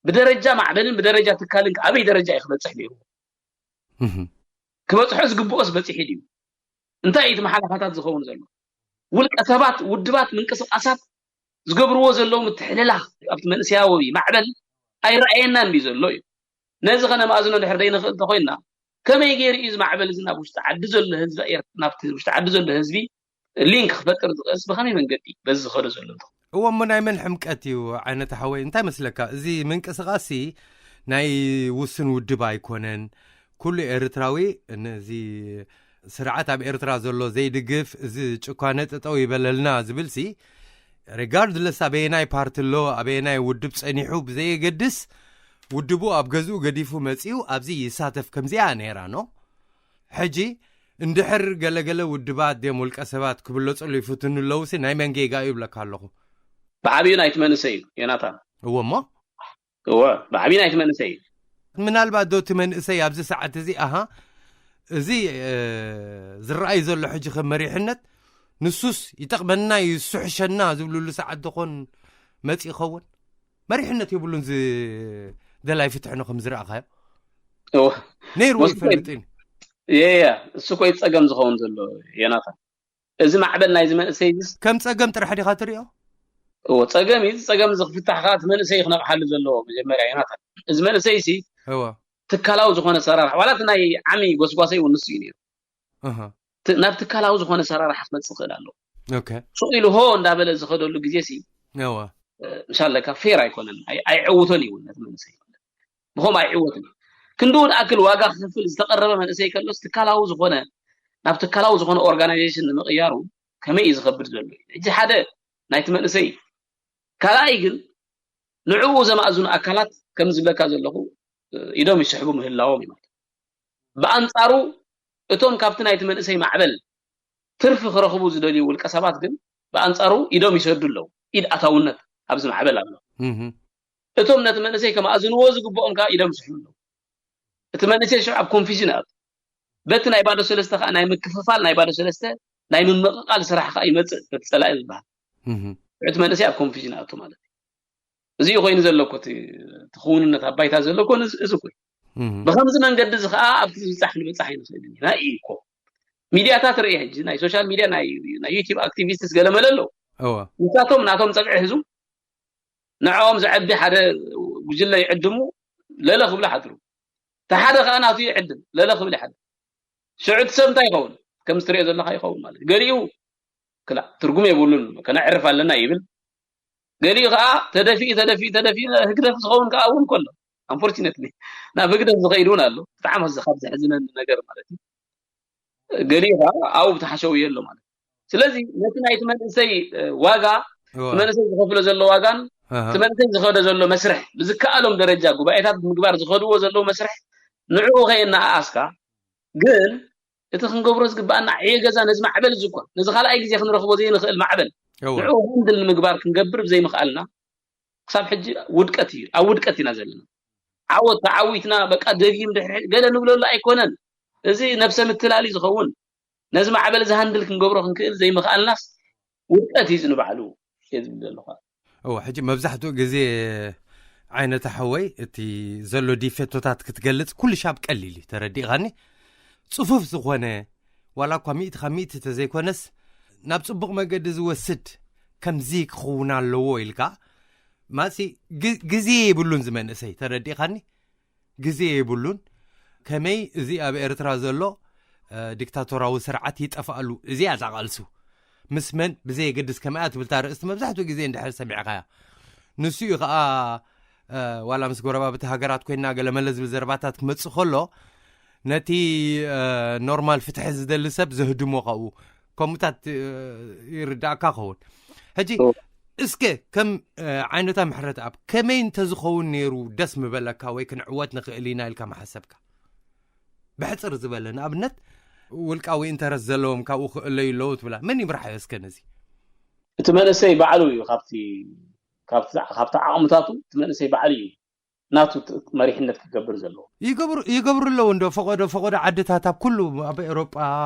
ብደረጃ ማዕበልን ብደረጃ ትካልን ኣበይ ደረጃ እዩ ክበፅሕ ነይሩ እህ ክበፅሖ ዝግብኦስ በፂሑ ድዩ እንታይ እዩ እቲ መሓለኻታት ዝኸውን ዘሎ ውልቀ ሰባት ውድባት ምንቅስቃሳት ዝገብርዎ ዘለዉ ምትሕልላኽ ኣብቲ መንእሰያዊ ማዕበል ኣይረኣየናን ድዩ ዘሎ እዩ ነዚ ከነማእዝኖ ድሕር ዘይንኽእል እንተኮይንና ከመይ ገይሩ እዩ እዚ ማዕበል እዚ ናብ ውሽጢ ዓዲ ዘሎ ህዝቢ ኤር- ናብቲ ውሽጢ ዓዲ ዘሎ ህዝቢ ሊንክ ክፈጥር ዝኽእልስ ብኸመይ መንገዲ በዚ ዝኸዶ ዘሎ እንተ እዎ እሞ ናይ መን ሕምቀት እዩ ዓይነት ሓወይ እንታይ መስለካ እዚ ምንቅስቃስ ናይ ውስን ውድብ ኣይኮነን ኩሉ ኤርትራዊ ነዚ ስርዓት ኣብ ኤርትራ ዘሎ ዘይድግፍ እዚ ጭኳነ ጠጠው ይበለልና ዝብልሲ ሪጋርድለስ ኣበየናይ ፓርቲ ኣሎ ኣበየናይ ውድብ ጸኒሑ ብዘየገድስ ውድቡ ኣብ ገዝኡ ገዲፉ መጺኡ ኣብዚ ይሳተፍ ከምዚኣ ነይራ ኖ ሕጂ እንድሕር ገለገለ ውድባት ድዮም ውልቀ ሰባት ክብለጸሉ ይፍትኑ ኣለውሲ ናይ መን ጌጋ እዩ ይብለካ ኣለኹ ብዓብዩ ናይቲ መንእሰይ እዩ ዮናታን እዎ እሞ እወ ብዓብዩ ናይቲ መንእሰይ እዩ ምናልባት ዶ እቲ መንእሰይ ኣብዚ ሰዓት እዚ ኣሃ እዚ እ፣ ዝረኣይ ዘሎ ሕጂ ከም መሪሕነት ንሱስ ይጠቕመና ይስሕሸና ዝብልሉ ሰዓት ዝኾን መፂ ይኸውን መሪሕነት የብሉን ዝ ደላይ ፍትሕኖ ከም ዝረኣኻዮ እወ ነይሩ ወስ- ይፈልጥ እዩ የያ እሱ ኮይ ፀገም ዝኸውን ዘሎ ዮናታን እዚ ማዕበል ናይዚ መንእሰይ ዝስ ከም ፀገም ጥራሕ ዲኻ ትሪኦ እዎ ፀገም እዩ እዚ ፀገም እዚ ክፍታሕ ከዓ እቲ መንእሰይ ክነቕሓሉ ዘለዎ መጀመርያ ዮናታን እዚ መንእሰይ ሲ እወ ትካላዊ ዝኾነ ሰራራሕ ዋላ እቲ ናይ ዓሚ ጎስጓሰይ እውን ንሱ እዩ ነይሩ እህ ት- ናብ ትካላዊ ዝኾነ ሰራራሕ ክመፅእ ክእል ኣለዎ ኦኬ ሱቕ ኢሉ ሆ እንዳበለ ዝኸደሉ ግዜ ሲ እወ ምሻለካ ፌር ኣይኮነን ኣይ- ኣይዕውቶን እዩ እውን ነቲ መንእሰይ ብኸም ኣይዕወትን እዩ ክንድኡ ንኣክል ዋጋ ክከፍል ዝተቀረበ መንእሰይ ከሎስ ትካላዊ ዝኾነ ናብ ትካላዊ ዝኾነ ኦርጋናይዜሽን ንምቕያሩ ከመይ እዩ ዝኸብድ ዘሎ እዩ ሕጂ ሓደ ናይቲ መንእሰይ ካልኣይ ግን ንዕኡ ዘማእዝኑ ኣካላት ከም ዝብለካ ዘለኹ እ፣ ኢዶም ይስሕቡ ምህላዎም እዩ ማለት ብኣንፃሩ እቶም ካብቲ ናይቲ መንእሰይ ማዕበል ትርፊ ክረኽቡ ዝደልዩ ውልቀ ሰባት ግን ብኣንፃሩ ኢዶም ይሰዱ ኣለዉ ኢድ ኣታውነት ኣብዚ ማዕበል ኣሎ እህ እቶም ነቲ መንእሰይ ከማእዝንዎ ዝግብኦም ከዓ ኢዶም ይስሕቡ ኣለዉ እቲ መንእሰይ ሽዑ ኣብ ኮንፊዥን ኣቱ በቲ ናይ ባዶ ሰለስተ ከዓ ናይ ምክፍፋል ናይ ባዶ ሰለስተ ናይ ምምቕቃል ስራሕ ከዓ ይመፅእ በቲ ፀላኢ ዝበሃል እህ እቲ መንእሰይ ኣብ ኮንፊዥን ኣቱ ማለት እዩ እዚ እዩ ኮይኑ ዘሎ እኮ እቲ እቲ ክውንነት ኣብ ባይታ ዘሎ እኮ እዚ እዚ እኮ እዩ። እህ ብከምዚ መንገዲ እዚ ከዓ ኣብቲ ዝብፃሕ ክንበፃሕ ኣይንኽእልን ኢና እዩ እኮ ሚድያታት ርኢ ሕጂ ናይ ሶሻል ሚድያ ናይ ናይ ዩቲብ ኣክቲቪስትስ ገለ መለ ኣለዉ እወ ንሳቶም ናቶም ፀግዒ ሕዙ ንዕኦም ዘዕቢ ሓደ ጉጅለ ይዕድሙ ለለ ክብሉ ሓድሩ እቲ ሓደ ከዓ ናቱ ይዕድም ለለ ክብል ይሓድር ሽዑ እቲ ሰብ እንታይ ይኸውን ከምዚ ትሪኦ ዘለካ ይኸውን ማለት እዩ ገሊኡ ክላ ትርጉም የብሉን ከነዕርፍ ኣለና ይብል ገሊኡ ከዓ ተደፊኡ ተደፊኡ ተደፊኡ ህግደፍ ዝኸውን ከዓ እውን ከሎ ኣንፎርችነትሊ ናብ ህግደፍ ዝኸይድ እውን ኣሎ ብጣዕሚ ካብ ዘሕዝነኒ ነገር ማለት እዩ ገሊኡ ከዓ ኣብኡ ብተሓሸው የሎ ማለት እዩ ስለዚ ነቲ ናይቲ መንእሰይ እ፣ ዋጋ እቲ መንእሰይ ዝኸፍሎ ዘሎ ዋጋን እቲ መንእሰይ ዝኸዶ ዘሎ መስርሕ ብዝከኣሎም ደረጃ ጉባኤታት ብምግባር ዝኸድዎ ዘለዉ መስርሕ ንዕኡ ከየነኣኣስካ ግን እቲ ክንገብሮ ዝግባኣና ዕየ ገዛ ነዚ ማዕበል እዚ እኳ ነዚ ካልኣይ ግዜ ክንረኽቦ ዘይንኽእል ማዕበል ንዕኡ ሃንድል ንምግባር ክንገብር ብዘይምኽኣልና ክሳብ ሕጂ ውድቀት እዩ ኣብ ውድቀት ኢና ዘለና ዓወት ተዓዊትና በቃ ደጊም ድሕሪ ገለ ንብለሉ ኣይኮነን እዚ ነብሰ ምትላል እዩ ዝኸውን ነዚ ማዕበል እዚ ሃንድል ክንገብሮ ክንክእል ዘይምኽኣልናስ ውድቀት እዩ ንባዕሉ እየ ዝብል ዘለኹ እወ ሕጂ መብዛሕትኡ ግዜ ዓይነት ሓወይ እቲ ዘሎ ዲፌቶታት ክትገልጽ ኩሉ ሻብ ቀሊል እዩ ተረዲእኻኒ ጽፉፍ ዝኾነ ዋላ እኳ ሚእቲ ካብ ሚእቲ ተዘይኮነስ ናብ ጽቡቕ መገዲ ዝወስድ ከምዚ ክኸውን ኣለዎ ኢልካ ማሲ ግዜ የብሉን ዝመንእሰይ ተረዲእኻኒ ግዜ የብሉን ከመይ እዚ ኣብ ኤርትራ ዘሎ ዲክታቶራዊ ስርዓት ይጠፍኣሉ እዚኣ እዛ ቃልሱ ምስ መን ብዘየገድስ ከመኣ ትብል እታ ርእስቲ መብዛሕትኡ ግዜ እንድሕር ሰሚዕኻያ ንሱ እዩ ከዓ ዋላ ምስ ጎረባብቲ ሃገራት ኮይና ገለመለ ዝብል ዘረባታት ክመፅእ ከሎ ነቲ ኖርማል ፍትሒ ዝደሊ ሰብ ዘህድሞ ካብኡ ከምኡታት ይርዳእካ ከውን ሕጂ እስከ ከም ዓይነታ ምሕረት ኣብ ከመይ እንተዝኸውን ነይሩ ደስ ምበለካ ወይ ክንዕወት ንኽእል ኢና ኢልካ መሓሰብካ? ብሕፅር ዝበለ ንኣብነት ውልቃዊ ኢንተረስት ዘለዎም ካብኡ ክእለዩ ኣለዉ ትብላ፣ መን ይምርሓዮ እስከ ነዚ? እቲ መንእሰይ ባዕሉ እዩ ካብቲ ዓቕምታቱ እቲ መንእሰይ ባዕሉ እዩ ናቱ መሪሕነት ክገብር ዘለዎ። ይገብሩ ኣለዉ እንዶ ፈቐዶ ፈቐዶ ዓድታት ኣብ ኩሉ ኣብ ኤሮጳ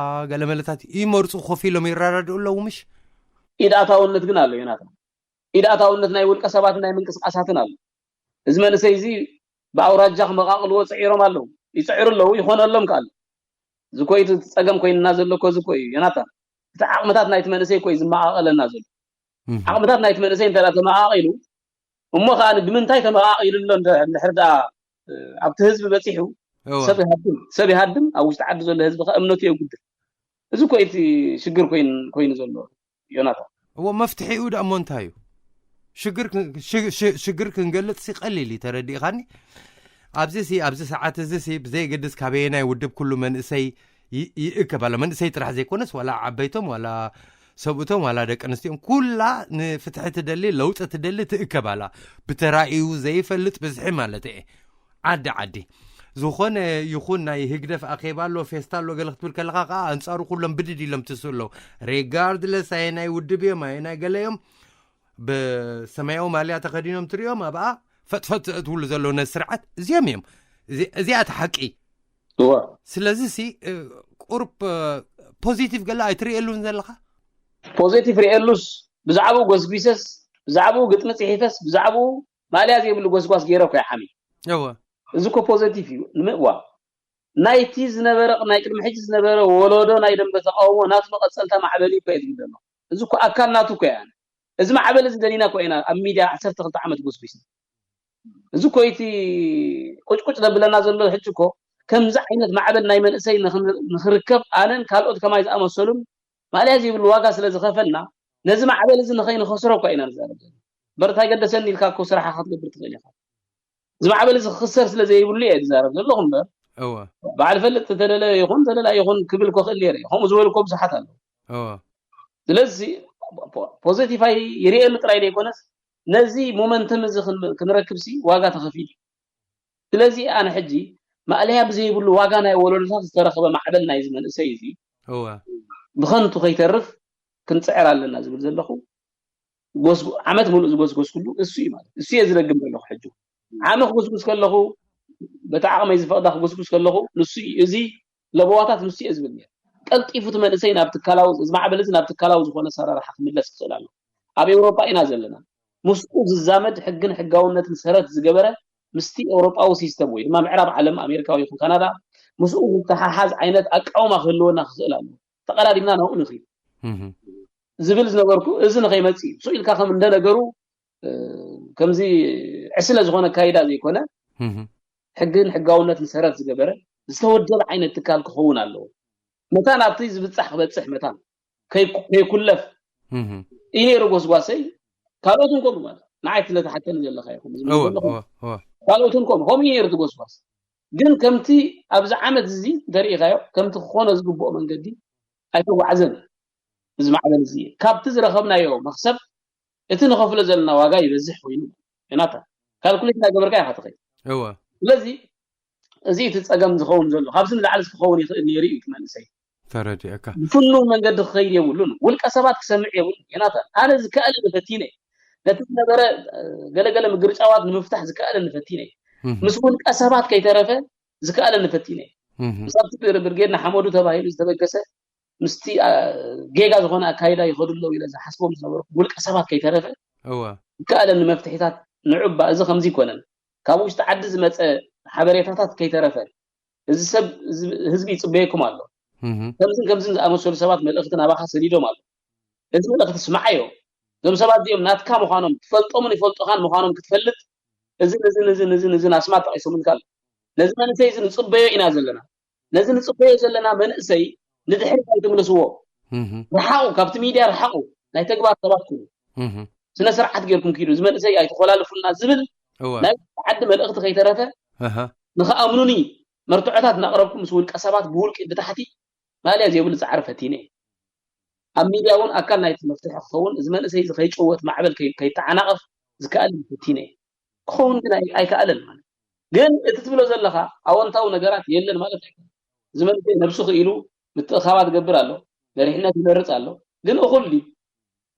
ገለመለታት ይመርፁ ኮፍ ኢሎም ይረዳድኡ ኣለዉ ምሽ? ኢድኣታውነት ግን ኣሎ ዮናታን። ኢድኣታውነት ናይ ውልቀ ሰባትን ናይ ምንቅስቃሳትን ኣሎ። እዚ መንእሰይ እዚ ብኣውራጃ ክመቓቕልዎ ፅዒሮም ኣለዉ፣ ይፅዕሩ ኣለዉ፣ ይኾነሎም ከኣሉ። እዚ ኮይ እቲ ፀገም ኮይንና ዘሎ ኮ እዚ ኮይ ዮናታን፣ እቲ ዓቕምታት ናይቲ መንእሰይ ኮይ ዝመቓቐለና ዘሎ። ዓቕምታት ናይቲ መንእሰይ እንተ ተመቓቒሉ እሞ ከዓ ብምንታይ ተመቓቒሉ ኣሎ እንድሕር ደኣ ኣብቲ ህዝቢ በፂሑ ሰብ ይሃድም፣ ኣብ ውሽጢ ዓዲ ዘሎ ህዝቢ ከ እምነቱ የጉድል። እዚ ኮይ እቲ ሽግር ኮይኑ ዘሎ ዮናታን። እዎ መፍትሒኡ ደኣ እሞ እንታይ እዩ? ሽግር ክንገልጽ ሲ ቀሊል እዩ ተረዲእኻኒ። ኣብዚ ሲ ኣብዚ ሰዓት እዚ ሲ ብዘየገድስ ካበየናይ ውድብ ኩሉ መንእሰይ ይእከብ ኣሎ። መንእሰይ ጥራሕ ዘይኮነስ ዋላ ዓበይቶም ዋላ ሰብኡቶም ዋላ ደቂ ኣንስትዮን ኩላ ንፍትሒ ትደሊ ለውጢ ትደሊ ትእከብ ኣላ። ብተራእዩ ዘይፈልጥ ብዝሒ ማለት እየ። ዓዲ ዓዲ ዝኾነ ይኹን ናይ ህግደፍ ኣኼባ ኣሎ ፌስታ ኣሎ ገለ ክትብል ከለኻ ከዓ ኣንፃሩ ኩሎም ብድድ ኢሎም ትስኡ ኣለዉ። ሬጋርድለስ ኣየናይ ውድብ እዮም ኣየናይ ገለ እዮም ብሰማያዊ ማልያ ተኸዲኖም ትሪኦም ኣብኣ ፈጥፈጥ ዘእትውሉ ዘለዉ ነዚ ስርዓት እዚኦም እዮም። እዚኣ እቲ ሓቂ። ስለዚ ሲ ቁርብ ፖዚቲቭ ገለ ኣይትርእየሉን ዘለኻ? ፖዚቲቭ ርእየሉስ ብዛዕባኡ ጎስጒሰስ ብዛዕባኡ ግጥሚ ፅሒፈስ ብዛዕባኡ ማልያ ዘይብሉ ጎስጓስ ገይረ እኮ ይዓሚ። እወ እዚ እኮ ፖዘቲቭ እዩ ንምእዋ ናይቲ ዝነበረ ናይ ቅድሚ ሕጂ ዝነበረ ወለዶ ናይ ደንበ ተቃውሞ ናቱ መቐፀልታ ማዕበል እዩ እኮ እየ ዝብል ዘሎ። እዚ እኮ ኣካል ናቱ እኮ እያ። እዚ ማዕበል እዚ ደሊና እኮ ኢና ኣብ ሚድያ ዓሰርተ ክልተ ዓመት ጎስጒስና። እዚ እኮ እቲ ቁጭቁጭ ዘብለና ዘሎ ሕጂ እኮ ከምዚ ዓይነት ማዕበል ናይ መንእሰይ ንኽርከብ ኣነን ካልኦት ከማይ ዝኣመሰሉን ማእለያ ዘይብሉ ዋጋ ስለ ዝኸፈልና ነዚ ማዕበል እዚ ንኸይንኸስሮ እኳ ኢና ንዛረብ ዘለና። እምበር እንታይ ገደሰኒ ኢልካ እኮ ስራሕኻ ክትገብር ትኽእል ኢኻ። እዚ ማዕበል እዚ ክኽሰር ስለ ዘይብሉ እየ ዝዛረብ ዘለኹ እምበር እወ በዓል ፈልጥ ተደለ ይኹን ተደላ ይኹን ክብል እኮ ክእል ነይረ እየ። ከምኡ ዝበሉ እኮ ብዙሓት ኣለዉ። እወ ስለዚ ፖዘቲቫይ ይርእየሉ ጥራይ ዘይኮነስ ነዚ ሞመንተም እዚ ክንረክብ ሲ ዋጋ ተኸፊሉ እዩ። ስለዚ ኣነ ሕጂ ማእለያ ብዘይብሉ ዋጋ ናይ ወለዶታት ዝተረኸበ ማዕበል ናይዚ መንእሰይ እዚ እወ ብኸንቱ ከይተርፍ ክንፅዕር ኣለና ዝብል ዘለኹ ዓመት ሙሉእ ዝጎስጎስኩሉ እሱ እዩ ማለት እሱ እየ ዝደግም ዘለኹ። ሕጂ ዓመ ክጉስጉስ ከለኹ በቲ ዓቕመይ ዝፈቕዳ ክጉስጉስ ከለኹ ንሱ እዩ እዚ ለበዋታት ንሱ እየ ዝብል ነይረ። ቀልጢፉ እቲ መንእሰይ ናብ ትካላዊ እዚ ማዕበል እዚ ናብ ትካላዊ ዝኾነ ኣሰራርሓ ክምለስ ክኽእል ኣሎ። ኣብ ኤውሮጳ ኢና ዘለና። ምስኡ ዝዛመድ ሕግን ሕጋውነትን ሰረት ዝገበረ ምስቲ ኤውሮጳዊ ሲስተም ወይ ድማ ምዕራብ ዓለም ኣሜሪካዊ ይኹን ካናዳ ምስኡ ዝተሓሓዝ ዓይነት ኣቃውማ ክህልወና ክኽእል ኣሎ። ተቐዳዲምና ናብኡ ንኽድ ዝብል ዝነበርኩ እዚ ንኸይመጽእ እዩ። ስቕ ኢልካ ከም እንደነገሩ ከምዚ ዕስለ ዝኾነ ኣካይዳ ዘይኮነ ሕግን ሕጋውነትን ሰረት ዝገበረ ዝተወደበ ዓይነት ትካል ክኸውን ኣለዎ። መታን ኣብቲ ዝብጻሕ ክበጽሕ መታን ከይኩለፍ እዩ ነይሩ ጎስጓሰይ። ካልኦትን ከምኡ ማለት ንዓይ ስለተሓተኒ ዘለካ ይኹም ካልኦትን ከምኡ ከምኡ እዩ ነይሩ እቲ ጎስጓስ። ግን ከምቲ ኣብዚ ዓመት እዚ እንተሪኢኻዮ ከምቲ ክኾኖ ዝግብኦ መንገዲ ኣይተጓዕዘን። እዚ ማዕበል እዚ ካብቲ ዝረኸብናዮ መክሰብ እቲ ንኸፍሎ ዘለና ዋጋ ይበዝሕ ኮይኑ ናታ ካልኩሌት እናገበርካ ኢኻ ትኸይድ። እወ ስለዚ እዚ እቲ ፀገም ዝኸውን ዘሎ ካብዚ ንላዕሊ ክኸውን ይኽእል ነይሩ እዩ። እቲ መንእሰይ ተረዲእካ ብፍኑው መንገዲ ክኸይድ የብሉን። ውልቀ ሰባት ክሰምዕ የብሉን። ዮናታን ኣነ ዝከኣለ ንፈቲነ ነቲ ዝነበረ ገለገለ ምግርጫዋት ንምፍታሕ ዝከኣለ ንፈቲነ ምስ ውልቀ ሰባት ከይተረፈ ዝከኣለ ንፈቲነ ምስ ኣብቲ ብርጌድ ንሓመዱ ተባሂሉ ዝተበገሰ ምስቲ ጌጋ ዝኾነ ኣካይዳ ይኸዱ ኣለዉ ኢለ ዝሓስቦም ዝነበርኩ ውልቀ ሰባት ከይተረፈ እወ ዝከኣለኒ መፍትሒታት ንዑባ እዚ ከምዚ ይኮነን ካብ ውሽጢ ዓዲ ዝመፀ ሓበሬታታት ከይተረፈ እዚ ሰብ ህዝቢ ይፅበየኩም ኣሎ ከምዝን ከምዝን ዝኣመሰሉ ሰባት መልእኽቲ ናባኻ ሰዲዶም ኣሎ። እዚ መልእኽቲ ስምዓዮ። እዞም ሰባት እዚኦም ናትካ ምዃኖም ትፈልጦምን ይፈልጡኻን ምዃኖም ክትፈልጥ እዝን እዝን እዝን እዝን እዝን ኣስማት ጠቒሶምልካ ኣሎ። ነዚ መንእሰይ እዚ ንፅበዮ ኢና ዘለና። ነዚ ንፅበዮ ዘለና መንእሰይ ንድሕሪት ኣይትምልስዎ። ርሓቑ፣ ካብቲ ሚድያ ርሓቑ። ናይ ተግባር ሰባት ኩኑ። ስነ ስርዓት ጌርኩም ኪዱ። እዚ መንእሰይ ኣይትኾላልፉልና ዝብል ናይ ዓዲ መልእኽቲ ከይተረፈ ንኽኣምኑኒ መርትዖታት እናቕረብኩም ምስ ውልቀ ሰባት ብውልቂ ብታሕቲ ማእለያ ዘይብሉ ፃዕሪ ፈቲነ እየ። ኣብ ሚድያ እውን ኣካል ናይቲ መፍትሒ ክኸውን፣ እዚ መንእሰይ እዚ ከይጭወት፣ ማዕበል ከይ- ከይተዓናቐፍ ዝከኣል ፈቲነ እየ። ክኸውን ግን ኣይ- ኣይከኣለን ማለት። ግን እቲ ትብሎ ዘለኻ ኣወንታዊ ነገራት የለን ማለት ኣይኮነን። እዚ መንእሰይ ነብሱ ክኢሉ ምትእኻባት ገብር ኣሎ፣ መሪሕነት ይመርፅ ኣሎ። ግን እኹል ድዩ?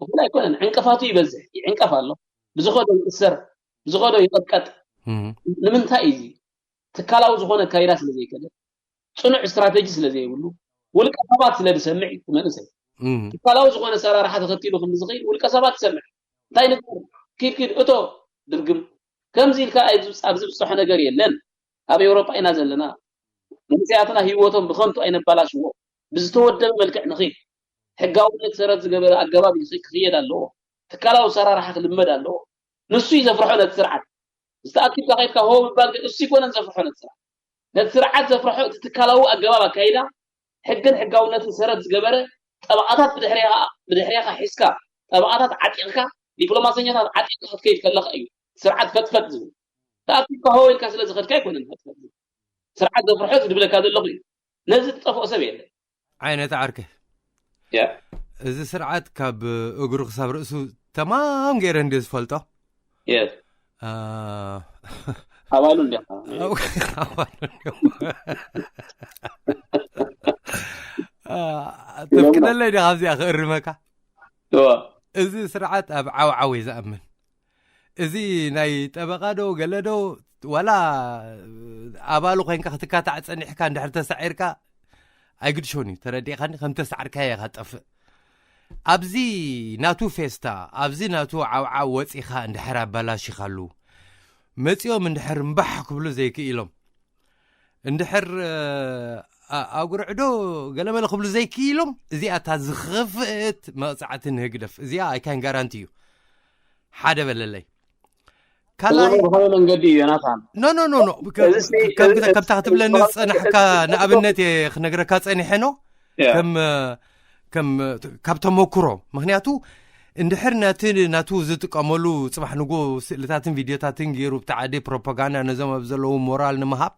እኹል ኣይኮነን። ዕንቅፋቱ ይበዝሕ፣ ይዕንቀፍ ኣሎ። ብዝኸዶ ይእሰር፣ ብዝኸዶ ይቐጥቀጥ። ንምንታይ እዩ እዚ? ትካላዊ ዝኾነ ኣካይዳ ስለ ዘይከደ፣ ፅኑዕ ስትራተጂ ስለ ዘይብሉ፣ ውልቀ ሰባት ስለ ዝሰምዕ እዩ እቲ መንእሰይ። ትካላዊ ዝኾነ ኣሰራርሓ ተኸቲሉ ክንዲ ዝኸይድ ውልቀ ሰባት ይሰምዕ። እንታይ ንግበር? ኪድ ኪድ እቶ ድርግም። ከምዚ ኢልካ ኣብዚ ኣብዚ ዝብፅሖ ነገር የለን። ኣብ ኤውሮጳ ኢና ዘለና። መንእሰያትና ህይወቶም ብኸንቱ ኣይነባላሽዎ። ብዝተወደበ መልክዕ ንኺድ። ሕጋውነት ሰረት ዝገበረ ኣገባብ ይኺ- ክኽየድ ኣለዎ። ትካላዊ ኣሰራርሓ ክልመድ ኣለዎ። ንሱ እዩ ዘፍርሖ ነቲ ስርዓት። ዝተኣኪብካ ከይድካ ሆ ምባል ግን እሱ ይኮነን ዘፍርሖ ነቲ ስርዓት። ነቲ ስርዓት ዘፍርሖ እቲ ትካላዊ ኣገባብ ኣካይዳ፣ ሕግን ሕጋውነትን ሰረት ዝገበረ፣ ጠበቓታት ብድሕሪኻ ብድሕሪኻ ሒዝካ፣ ጠበቓታት ዓጢቕካ፣ ዲፕሎማሰኛታት ዓጢቕካ ክትከይድ ከለኻ እዩ ስርዓት ፈጥፈጥ ዝብል። ተኣኪብካ ሆ ኢልካ ስለ ዝኸድካ ኣይኮነን ፈጥፈጥ ዝብል። ስርዓት ዘፍርሖ ዝድብለካ ዘለኹ እዩ። ነዚ ዝጠፍኦ ሰብ የለን። ዓይነት ዓርከ ያ እዚ ስርዓት ካብ እግሩ ክሳብ ርእሱ ተማም ገይረ እንድየ ዝፈልጦ። የስ አ፣ ኣባሉ እንዲኻ ተፍቅደለይ ዲኻ ኣብዚኣ ክእርመካ? እዋ እዚ ስርዓት ኣብ ዓውዓው እዩ ዝኣምን። እዚ ናይ ጠበቓ ዶ ገለ ዶ ዋላ ኣባሉ ኮይንካ ክትካታዕ ጸኒሕካ እንድሕር ተሳዒርካ ኣይግድሾን እዩ። ተረዲእካኒ? ከም ተሳዕርካዮ ኢኻ ጠፍእ። ኣብዚ ናቱ ፌስታ፣ ኣብዚ ናቱ ዓውዓው ወጺኻ እንድሕር ኣባላሺኻሉ መጺኦም እንድሕር እምባሕ ክብሉ ዘይክኢሎም እንድሕር እ፣ ኣ- ኣጉርዕዶ ገለመለ ክብሉ ዘይክኢሎም እዚኣ እታ ዝኸፍእት መቕጻዕቲ ንህግደፍ እዚኣ ኣይካን ጋራንቲ እዩ። ሓደ በለለይ ካልኣይ ብኸመይ መንገዲ እዩ ዮናታን? ኖ ኖ ኖ ኖ እዚ ሲ- እዚ- ከምታ ክትብለኒ እዚ- ዝጸናሕካ ንኣብነት እየ ክነግረካ ጸኒሐ ኖ ያ። ከም ከም ካብ ተመክሮ ምክንያቱ እንድሕር ነቲ ናቱ ዝጥቀመሉ ጽባሕ ንጎ ስእልታትን ቪድዮታትን ገይሩ ብቲ ዓዲ ፕሮፓጋንዳ ነዞም ኣብ ዘለዉ ሞራል ንምሃብ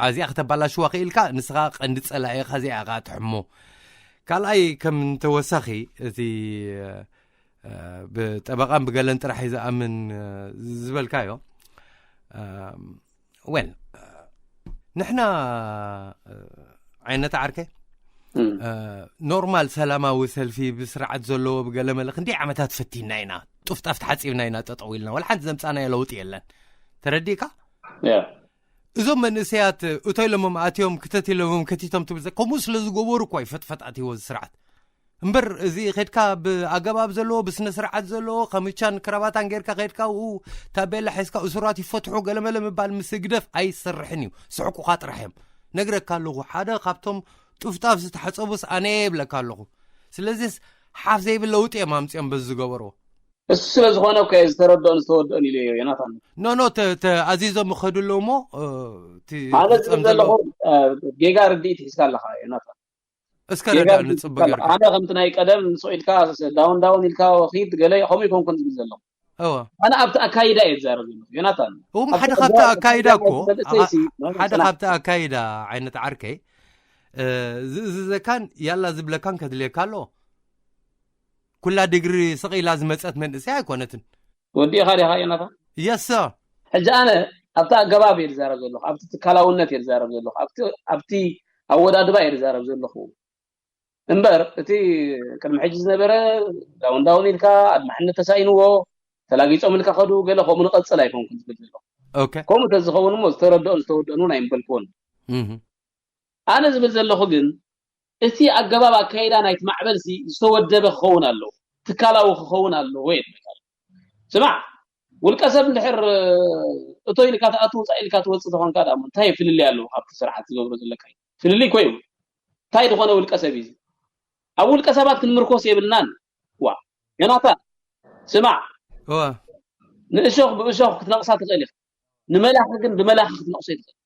ኣዚኣ ከተባላሽዋ ክኢልካ ንስኻ ቀንዲ ጸላኢኻ እዚኣ ኢኻ ትሕሞ። ካልኣይ ከም ተወሳኺ እቲ እ፣ ብጠበቓን ብገለን ጥራሕ እዩ ዝኣምን እ፣ ዝበልካዮ እ፣ ወል እ፣ ንሕና እ፣ ዓይነት ዓርከ እም። እ፣ ኖርማል ሰላማዊ ሰልፊ ብስርዓት ዘለዎ ብገለ መለ ክንደይ ዓመታት ፈቲና ኢና። ጡፍጣፍ ተሓፂብና ኢና ጠጠው ኢልና ወላ ሓንቲ ዘምፃናዮ ለውጢ የለን። ተረዲእካ? ያ እዞም መንእሰያት እቶ ኢሎሞም ኣትዮም ክተት ኢሎሞም ከቲቶም ትብል ዘ- ከምኡ ስለ ዝገበሩ እኳ እዩ ፈጥፈጥ ኣትይዎ እዚ ስርዓት። እምበር እዚ ከድካ ብኣገባብ ዘለዎ ብስነ ስርዓት ዘለዎ ከምቻን ክራባታን ጌርካ ከድካ ኡ ታቤላ ሒዝካ እሱራት ይፈትሑ ገለመለ ምባል ምስ ህግደፍ ኣይሰርሕን እዩ። ስሕቁኻ ጥራሕ እዮም። ነግረካ ኣለኹ ሓደ ካብቶም ጡፍጣፍ ዝተሓፀቡስ ኣነ እየ ይብለካ ኣለኹ። ስለዚስ ሓፍ ዘይብል ለውጢ እዮም ኣምፅኦም በዚ ዝገበርዎ። እሱ ስለ ዝኾነ እኮ እየ ዝተረድኦን ዝተወደኦን ኢለ እየ ዮናታን። ኖ ኖ ተ- ተኣዚዞም ይኸዱ ኣለዉ እሞ እ፣ እቲ ማለት ዝፍፀም ዘለኹ ዘሎ እ፣ ጌጋ ርድኢት ሒዝካ ኣለኻ ዮናታን። እስከ ጌጋ ረዳእ ርድኢት ንፅቡ ሒዝካ ኣለኻ። ጌርካ ኣነ ከምቲ ናይ ቀደም ንስቕ ኢልካ ዳውን ዳውን ኢልካ ኺድ ገለ ከምኡ ይኮንኩን ዝብል ዘለኹ። እወ ኣነ ኣብቲ ኣካይዳ እየ ዝዛረብ ዘለኹ ዮናታን። እውም ኣብቲ ሓደ ካብቲ ቀደም ኣካይዳ ዝዛረብ እኮ መንእሰይ ሲ- ሓደ ጽናሕ። ካብቲ ኣካይዳ ዓይነት ዓርከይ እ፣ ዝእዝዘካን ያላ ዝብለካን ከድልየካ ኣሎ። ኩላ ዲግሪ ስቕ ኢላ ዝመፀት መንእሰይ ኣይኮነትን። ወዲእኻ ዲኻ ዮናታን? የሰ ሕጂ ኣነ ኣብቲ ኣገባብ እየ ዝዛረብ ዘለኹ፣ ኣብቲ ትካላውነት እየ ዝዛረብ ዘለኹ፣ ኣብቲ ኣብቲ ኣወዳድባ እየ ዝዛረብ ዘለኹ። እምበር እቲ ቅድሚ ሕጂ ዝነበረ ዳውን ዳውን ኢልካ ኣድማሕነት ተሳኢንዎ ተላጊጾም ኢልካ ከዱ ገለ ከምኡ ንቐጽል ኣይኮንኩን ዝብል ዘለኹ። ኦኬ ከምኡ ተዝኸውን እሞ ዝተረድኦን ዝተወደኦን እውን ኣይምበልክዎን። እህ። ኣነ ዝብል ዘለኹ ግን እቲ ኣገባብ ኣካይዳ ናይቲ ማዕበል ሲ ዝተወደበ ክኸውን ኣለዎ፣ ትካላዊ ክኸውን ኣለዎ እየ ዝብል። ስማዕ፣ ውልቀ ሰብ እንድሕር እቶ ኢልካ ትኣቱ ውፃእ ኢልካ ትወፅእ ተኾንካ ዳ እንታይ ፍልልይ ኣለዎ ካብቲ ስርዓት ዝገብሮ ዘለካ እዩ? ፍልልይ እኮ እዩ። እንታይ ዝኾነ ውልቀ ሰብ እዩ እዚ? ኣብ ውልቀ ሰባት ክንምርኮስ የብልናን። ዋ ዮናታን ስማዕ፣ እወ ንእሾኽ ብእሾኽ ክትነቕሳ ትኽእል ኢኻ፣ ንመላኺ ግን ብመላኺ ክትነቕሶ ይትኽእል።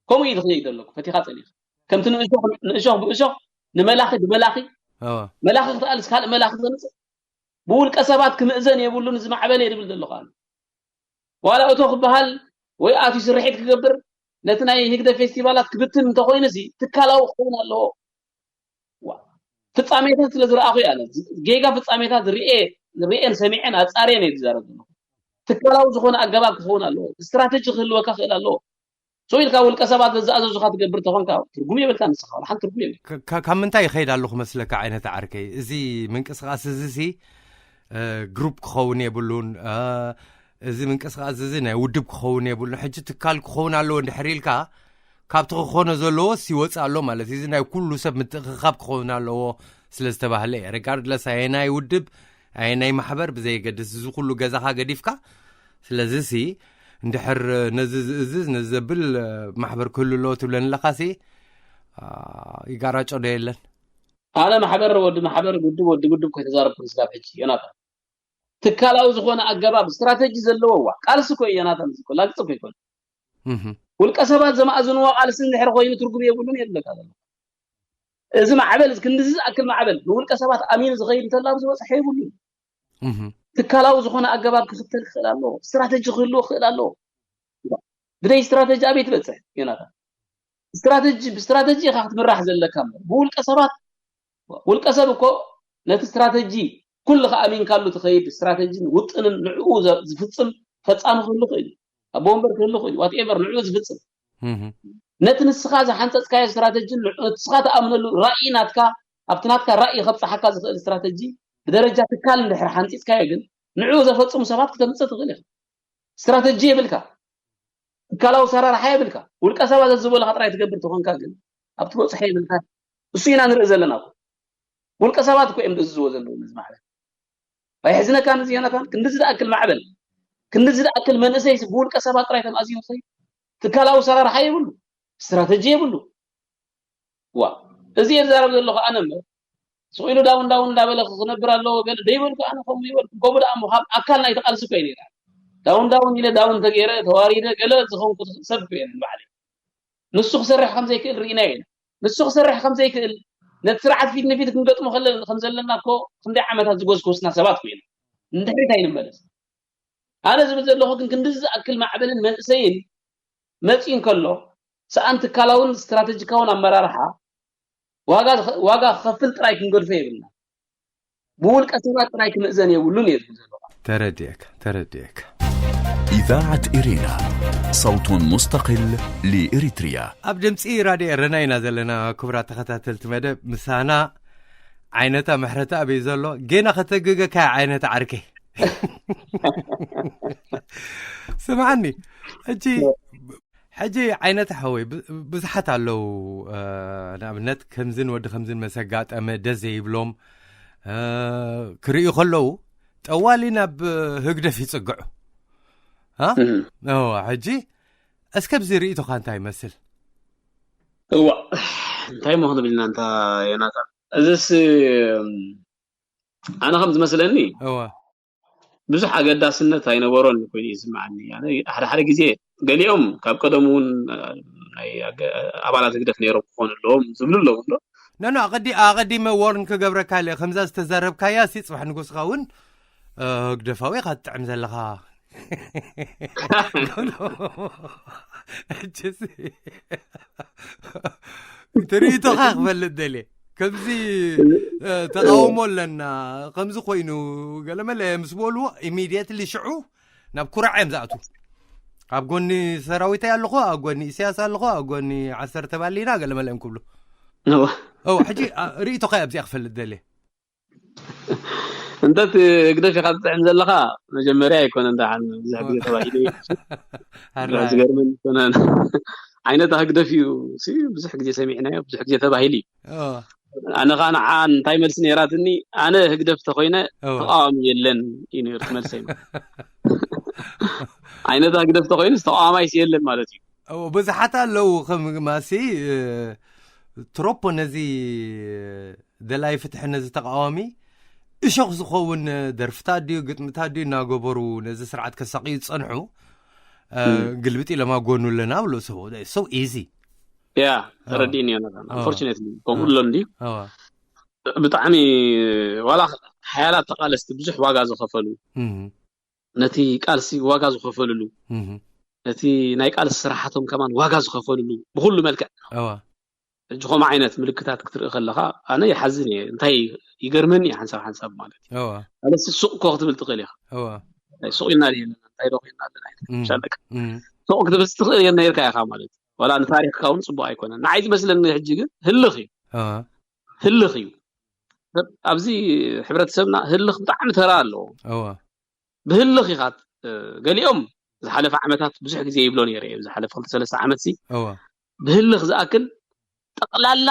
ከምኡ እዩ ዝኽእል ዘለኩ ፈቲኻ ጸኒኻ ከምቲ ንእሾኽ ንእሾኽ ብእሾኽ ንመላኺ ብመላኺ እወ መላኺ ክትኣልስ ካልእ መላኺ ዘምፅእ ብውልቀ ሰባት ክምእዘን የብሉን። ዝማዕበለ እየ ዝብል ዘለኹ ኣነ። ዋላ እቶ ክበሃል ወይ ኣትዩ ስርሒት ክገብር ነቲ ናይ ህግደ ፌስቲቫላት ክብትን እንተኾይኑ ሲ ትካላዊ ክኸውን ኣለዎ። ዋ ፍጻሜታት ስለ ዝረኣኹ እየ ኣነ። ጌጋ ፍጻሜታት ርኤ፣ ርኤን ሰሚዐን ኣጻርየን እየ ዝዛረብ ዘለኹ። ትካላዊ ዝኾነ ኣገባብ ክኸውን ኣለዎ። ስትራተጂ ክህልወካ ክእል ኣለዎ። ሰው ኢልካ ውልቀ ሰባት ዘዝኣዘዙኻ ትገብር ተኾንካ ትርጉም የብልካ። ንስኻ ሓንቲ ትርጉም የብልካ። ካብ ምንታይ ይኸይድ ኣለኹ መስለካ ዓይነት ዓርከይ? እዚ ምንቅስቃስ እዚ ሲ ግሩፕ ክኸውን የብሉን። እዚ ምንቅስቃስ እዚ ናይ ውድብ ክኸውን የብሉን። ሕጂ ትካል ክኸውን ኣለዎ እንድሕር ኢልካ ካብቲ ክኾነ ዘለዎስ ይወፅእ ኣሎ ማለት እዩ። እዚ ናይ ኩሉ ሰብ ምትእኽኻብ ክኸውን ኣለዎ ስለ ዝተባህለ እየ። ሬጋርድለስ ኣየናይ ውድብ ኣየናይ ማሕበር ብዘየገድስ እዚ ኩሉ ገዛኻ ገዲፍካ ስለዚ ሲ እንድሕር ነዚ ዝእዝዝ ነዚ ዘብል ማሕበር ክህሉ ኣለዎ ትብለኒ ኣለኻ ሲ ይጋራጮ ዶ የለን? ኣነ ማሕበር ወዲ ማሕበር ውድብ ወዲ ውድብ ከይተዛረብኩ ስጋብ ሕጂ ዮናታን ትካላዊ ዝኾነ ኣገባብ ስትራተጂ ዘለዎ ዋ ቃልሲ እኮ እዩ ዮናታን እዚ እኮ ላግፂ እኮ ይኮን ውልቀ ሰባት ዘማእዝንዎ ቃልሲ እንድሕር ኮይኑ ትርጉም የብሉን የብለካ ዘሎ እዚ ማዕበል ክንድዚ ዝኣክል ማዕበል ንውልቀ ሰባት ኣሚኑ ዝኸይድ እንተላ ኣብዚ በፅሐ የብሉን ትካላዊ ዝኾነ ኣገባብ ክኽተል ክኽእል ኣለዎ ስትራተጂ ክህልዎ ክኽእል ኣለዎ ብደይ ስትራተጂ ኣበይ ትበፅሕ ዮናታን ስትራተጂ ብስትራተጂ ኢኻ ክትምራሕ ዘለካ እምበር ብውልቀ ሰባት ውልቀ ሰብ እኮ ነቲ ስትራተጂ ኩሉ ከኣሚንካሉ ትኸይድ ስትራተጂን ውጥንን ንዕኡ ዝፍፅም ፈፃሚ ክህሉ ክእል እዩ ኣቦ ወንበር ክህሉ ክእል ዋትኤቨር ንዕኡ ዝፍፅም ነቲ ንስኻ ዝሓንፀፅካዮ ስትራተጂን ንስኻ ተኣምነሉ ራእይ ናትካ ኣብቲ ናትካ ራእይ ከብፅሓካ ዝኽእል ስትራተጂ ብደረጃ ትካል እንድሕር ሓንፂፅካዮ ግን ንዕኡ ዘፈፅሙ ሰባት ክተምፅእ ትኽእል ኢኻ ስትራተጂ የብልካ ትካላዊ ሰራርሓ የብልካ ውልቀ ሰባት ዝበልካ ጥራይ ትገብር ተኾንካ ግን ኣብቲ በፅሖ የብልካ እሱ ኢና ንርኢ ዘለና እኮ ውልቀ ሰባት እኮ እዮም ዝእዝዝዎ ዘለዉ ነዚ ማዕበል ኣይሕዝነካ ነዚ ዮናታን ክንድዚ ዝኣክል ማዕበል ክንድዚ ዝኣክል መንእሰይ ብውልቀ ሰባት ጥራይ ተማእዚኑ ኸይ ትካላዊ ሰራርሓ የብሉ ስትራተጂ የብሉ ዋ እዚ እየ ዝዛረብ ዘለኹ ኣነ እምበር ስቕ ኢሉ ዳውን ዳውን እንዳበለ ክነብር ኣለዎ ገለ ደይበልኩ ኣነ ከምኡ ይበልኩ ከምኡ ደኣ ምዃን ኣካል ናይቲ ቃልሲ እኮ እዩ ነይራ ዳውን ዳውን ኢለ ዳውን ተገይረ ተዋሪደ ገለ ዝኾንኩ ሰብ እኮ እየ ንባዕለይ ንሱ ክሰርሕ ከም ዘይክእል ርኢናዮ ኢና ንሱ ክሰርሕ ከም ዘይክእል ነቲ ስርዓት ፊት ንፊት ክንገጥሞ ከም ዘለና እኮ ክንደይ ዓመታት ዝጎዝኩ ውስና ሰባት ኮይና ንድሕሪት ኣይንመለስ ኣነ ዝብል ዘለኹ ግን ክንድዚ ዝኣክል ማዕበልን መንእሰይን መፂኡ እንከሎ ሰኣን ትካላውን ስትራተጂካውን ኣመራርሓ ዋጋ ክኸፍል ጥራይ ክንገድፎ የብልና ብውልቀ ሰባት ጥራይ ክምእዘን የብሉን እየ ዝብል ዘለኹ ተረዲአካ ተረዲአካ إذاعة إرينا صوت مستقل لإريتريا ኣብ ድምፂ ራድዮ ኤረና ኢና ዘለና ክቡራት ተኸታተልቲ መደብ ምሳና ዓይነታ ምሕረተ ኣበይ ዘሎ ጌና ከተግገካ ዓይነታ ዓርከይ ስምዓኒ ሕጂ ሕጂ ዓይነታ ሓወይ ብዙሓት ኣለዉ ንኣብነት ከምዝን ወዲ ከምዝን መሰጋጠመ ደስ ዘይብሎም ክርእዩ ከለዉ ጠዋሊ ናብ ህግደፍ ይፅግዑ ሕጂ እስከ ብዚ ርእይቶኻ እንታይ ይመስል እዋ እንታይ ሞ ክንብል ኢና እንታ ዮናታ እዚስ ኣነ ከም ዝመስለኒ እዋ ብዙሕ ኣገዳስነት ኣይነበሮን ኮይኑ ይስምዓኒ ሓደ ሓደ ግዜ ገሊኦም ካብ ቀደም እውን ናይ ኣባላት ህግደፍ ነይሮም ክኾኑ ኣለዎም ዝብሉ ኣለዉ ዶ ነኖ ኣቐዲ ኣቐዲመ ዎርን ክገብረካ ኢለ ከምዛ ዝተዛረብካያ ሲ ፅባሕ ንጉስኻ እውን ህግደፋዊ ኢኻ ትጥዕም ዘለኻ ትርኢቶኻ ክፈልጥ ደልየ ከምዚ ተቃውሞ ኣለና ከምዚ ኮይኑ ገለመለ ምስ በልዎ ኢሚድየትሊ ሽዑ ናብ ኩራዕ እዮም ዝኣትዉ ኣብ ጎኒ ሰራዊተይ ኣለኹ ኣብ ጎኒ ኢሳያስ ኣለኹ ኣብ ጎኒ ዓሰርተ ባሊና ገለመለ እዮም ክብሉ ሕጂ ርእይቶኻ ኣብዚኣ ክፈልጥ ደልየ እንተ ህግደፍ ኢኻ ትጥዕም ዘለኻ መጀመርያ ኣይኮነን ደሓን ብዙሕ ግዜ ተባሂሉ ዝገርመን ይኮነን ዓይነታ ህግደፍ እዩ ብዙሕ ግዜ ሰሚዕናዮ ብዙሕ ግዜ ተባሂሉ እዩ ኣነ ከዓ ንዓ እንታይ መልሲ ነይራትኒ ኣነ ህግደፍ ተኮይነ ተቃዋሚ የለን እዩ ነይሩ መልሰይ ዓይነታ ህግደፍ ተኮይኑ ተቃዋማይስ የለን ማለት እዩ ብዙሓት ኣለዉ ከም ማሲ ትሮፖ ነዚ ደላይ ፍትሒ ነዚ ተቃዋሚ እሾኽ ዝኸውን ደርፍታት ድዩ ግጥምታት ድዩ እናገበሩ ነዚ ስርዓት ከሳቅዩ ዝፀንሑ ግልብጥ ኢሎም ኣብ ጎኑ ኣለና ብሎ ሰቦ so easy ያ ተረዲእኒ ዮናታን unfortunately ከምኡ ኣሎ እንድዩ ብጣዕሚ ዋላ ሓያላት ተቃለስቲ ብዙሕ ዋጋ ዝኸፈሉ ነቲ ቃልሲ ዋጋ ዝኸፈልሉ ነቲ ናይ ቃልሲ ስራሓቶም ከማን ዋጋ ዝኸፈልሉ ብኩሉ መልክዕ ሕጂ ከምኡ ዓይነት ምልክታት ክትርኢ ከለኻ ኣነ ይሓዝን እየ። እንታይ ይገርመኒ እዩ ሓንሳብ ሓንሳብ ማለት እዩ። እወ ማለት ሱቕ እኮ ክትብል ትኽእል ኢኻ። እወ ናይ ሱቕ ኢልና ድየና እንታይ ዶ ኮይና ኣለና እም፣ ይሻለካ እም፣ ሱቕ ክትብል ትኽእል እየ ነርካ ኢኻ ማለት እዩ። ዋላ ንታሪኽካ እውን ፅቡቅ ኣይኮነን። ንዓይ ዝመስለኒ ሕጂ ግን ህልኽ እዩ እወ ህልኽ እዩ። ሰብ ኣብዚ ሕብረተሰብና ህልኽ ብጣዕሚ ተራ ኣለዎ። እወ ብህልኽ ኢኻ እ፣ ገሊኦም ዝሓለፈ ዓመታት ብዙሕ ግዜ ይብሎ ነይረ እየ። ዝሓለፈ ክልተ ሰለስተ ዓመት ሲ እወ ብህልኽ ዝኣክል ጠቕላላ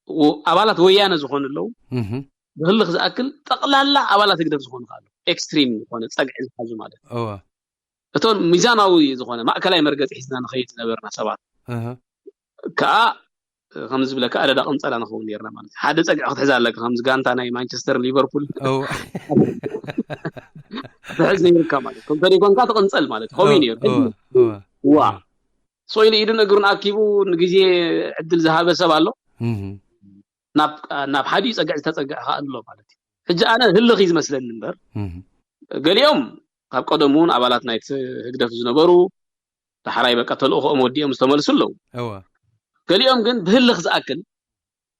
ወ- ኣባላት ወያነ ዝኾኑ ኣለዉ። እህ ብህልኽ ዝኣክል ጠቕላላ ኣባላት ህግደፍ ዝኾኑ ከ ኣለዉ። ኤክስትሪም ዝኾነ ጸግዒ ዝሓዙ ማለት እዩ። እወ እቶም ሚዛናዊ ዝኾነ ማእከላይ መርገጺ ሒዝና ንኸይድ ዝነበርና ሰባት እህ ከዓ ከምዚ ዝብለካ ኣደዳ ቅንጸላ ንኸውን ነርና ማለት እዩ። ሓደ ጸግዒ ክትሕዝ ኣለካ ከምዚ ጋንታ ናይ ማንቸስተር ሊቨርፑል እወ ትሕዝ ነይርካ ማለት እዩ። ከምተ ደይኮንካ ትቕንጸል ማለት እዩ። ከምኡ እዩ ነይሩ። እወ እወ ዋ ስቕ ኢሉ ኢዱን እግሩን ኣኪቡ ንግዜ ዕድል ዝሃበ ሰብ ኣሎ። እህ ናብ ናብ ሓዲኡ ጸግዒ ዝተጸግዐ ከኣ ኣሎ ማለት እዩ። ሕጂ ኣነ ህልኽ እዩ ዝመስለኒ እምበር እህ ገሊኦም ካብ ቀደሙ እውን ኣባላት ናይቲ ህግደፍ ዝነበሩ ዳሕራይ በቃ ተልእኾኦም ወዲኦም ዝተመልሱ ኣለዉ። እወ ገሊኦም ግን ብህልኽ ዝኣክል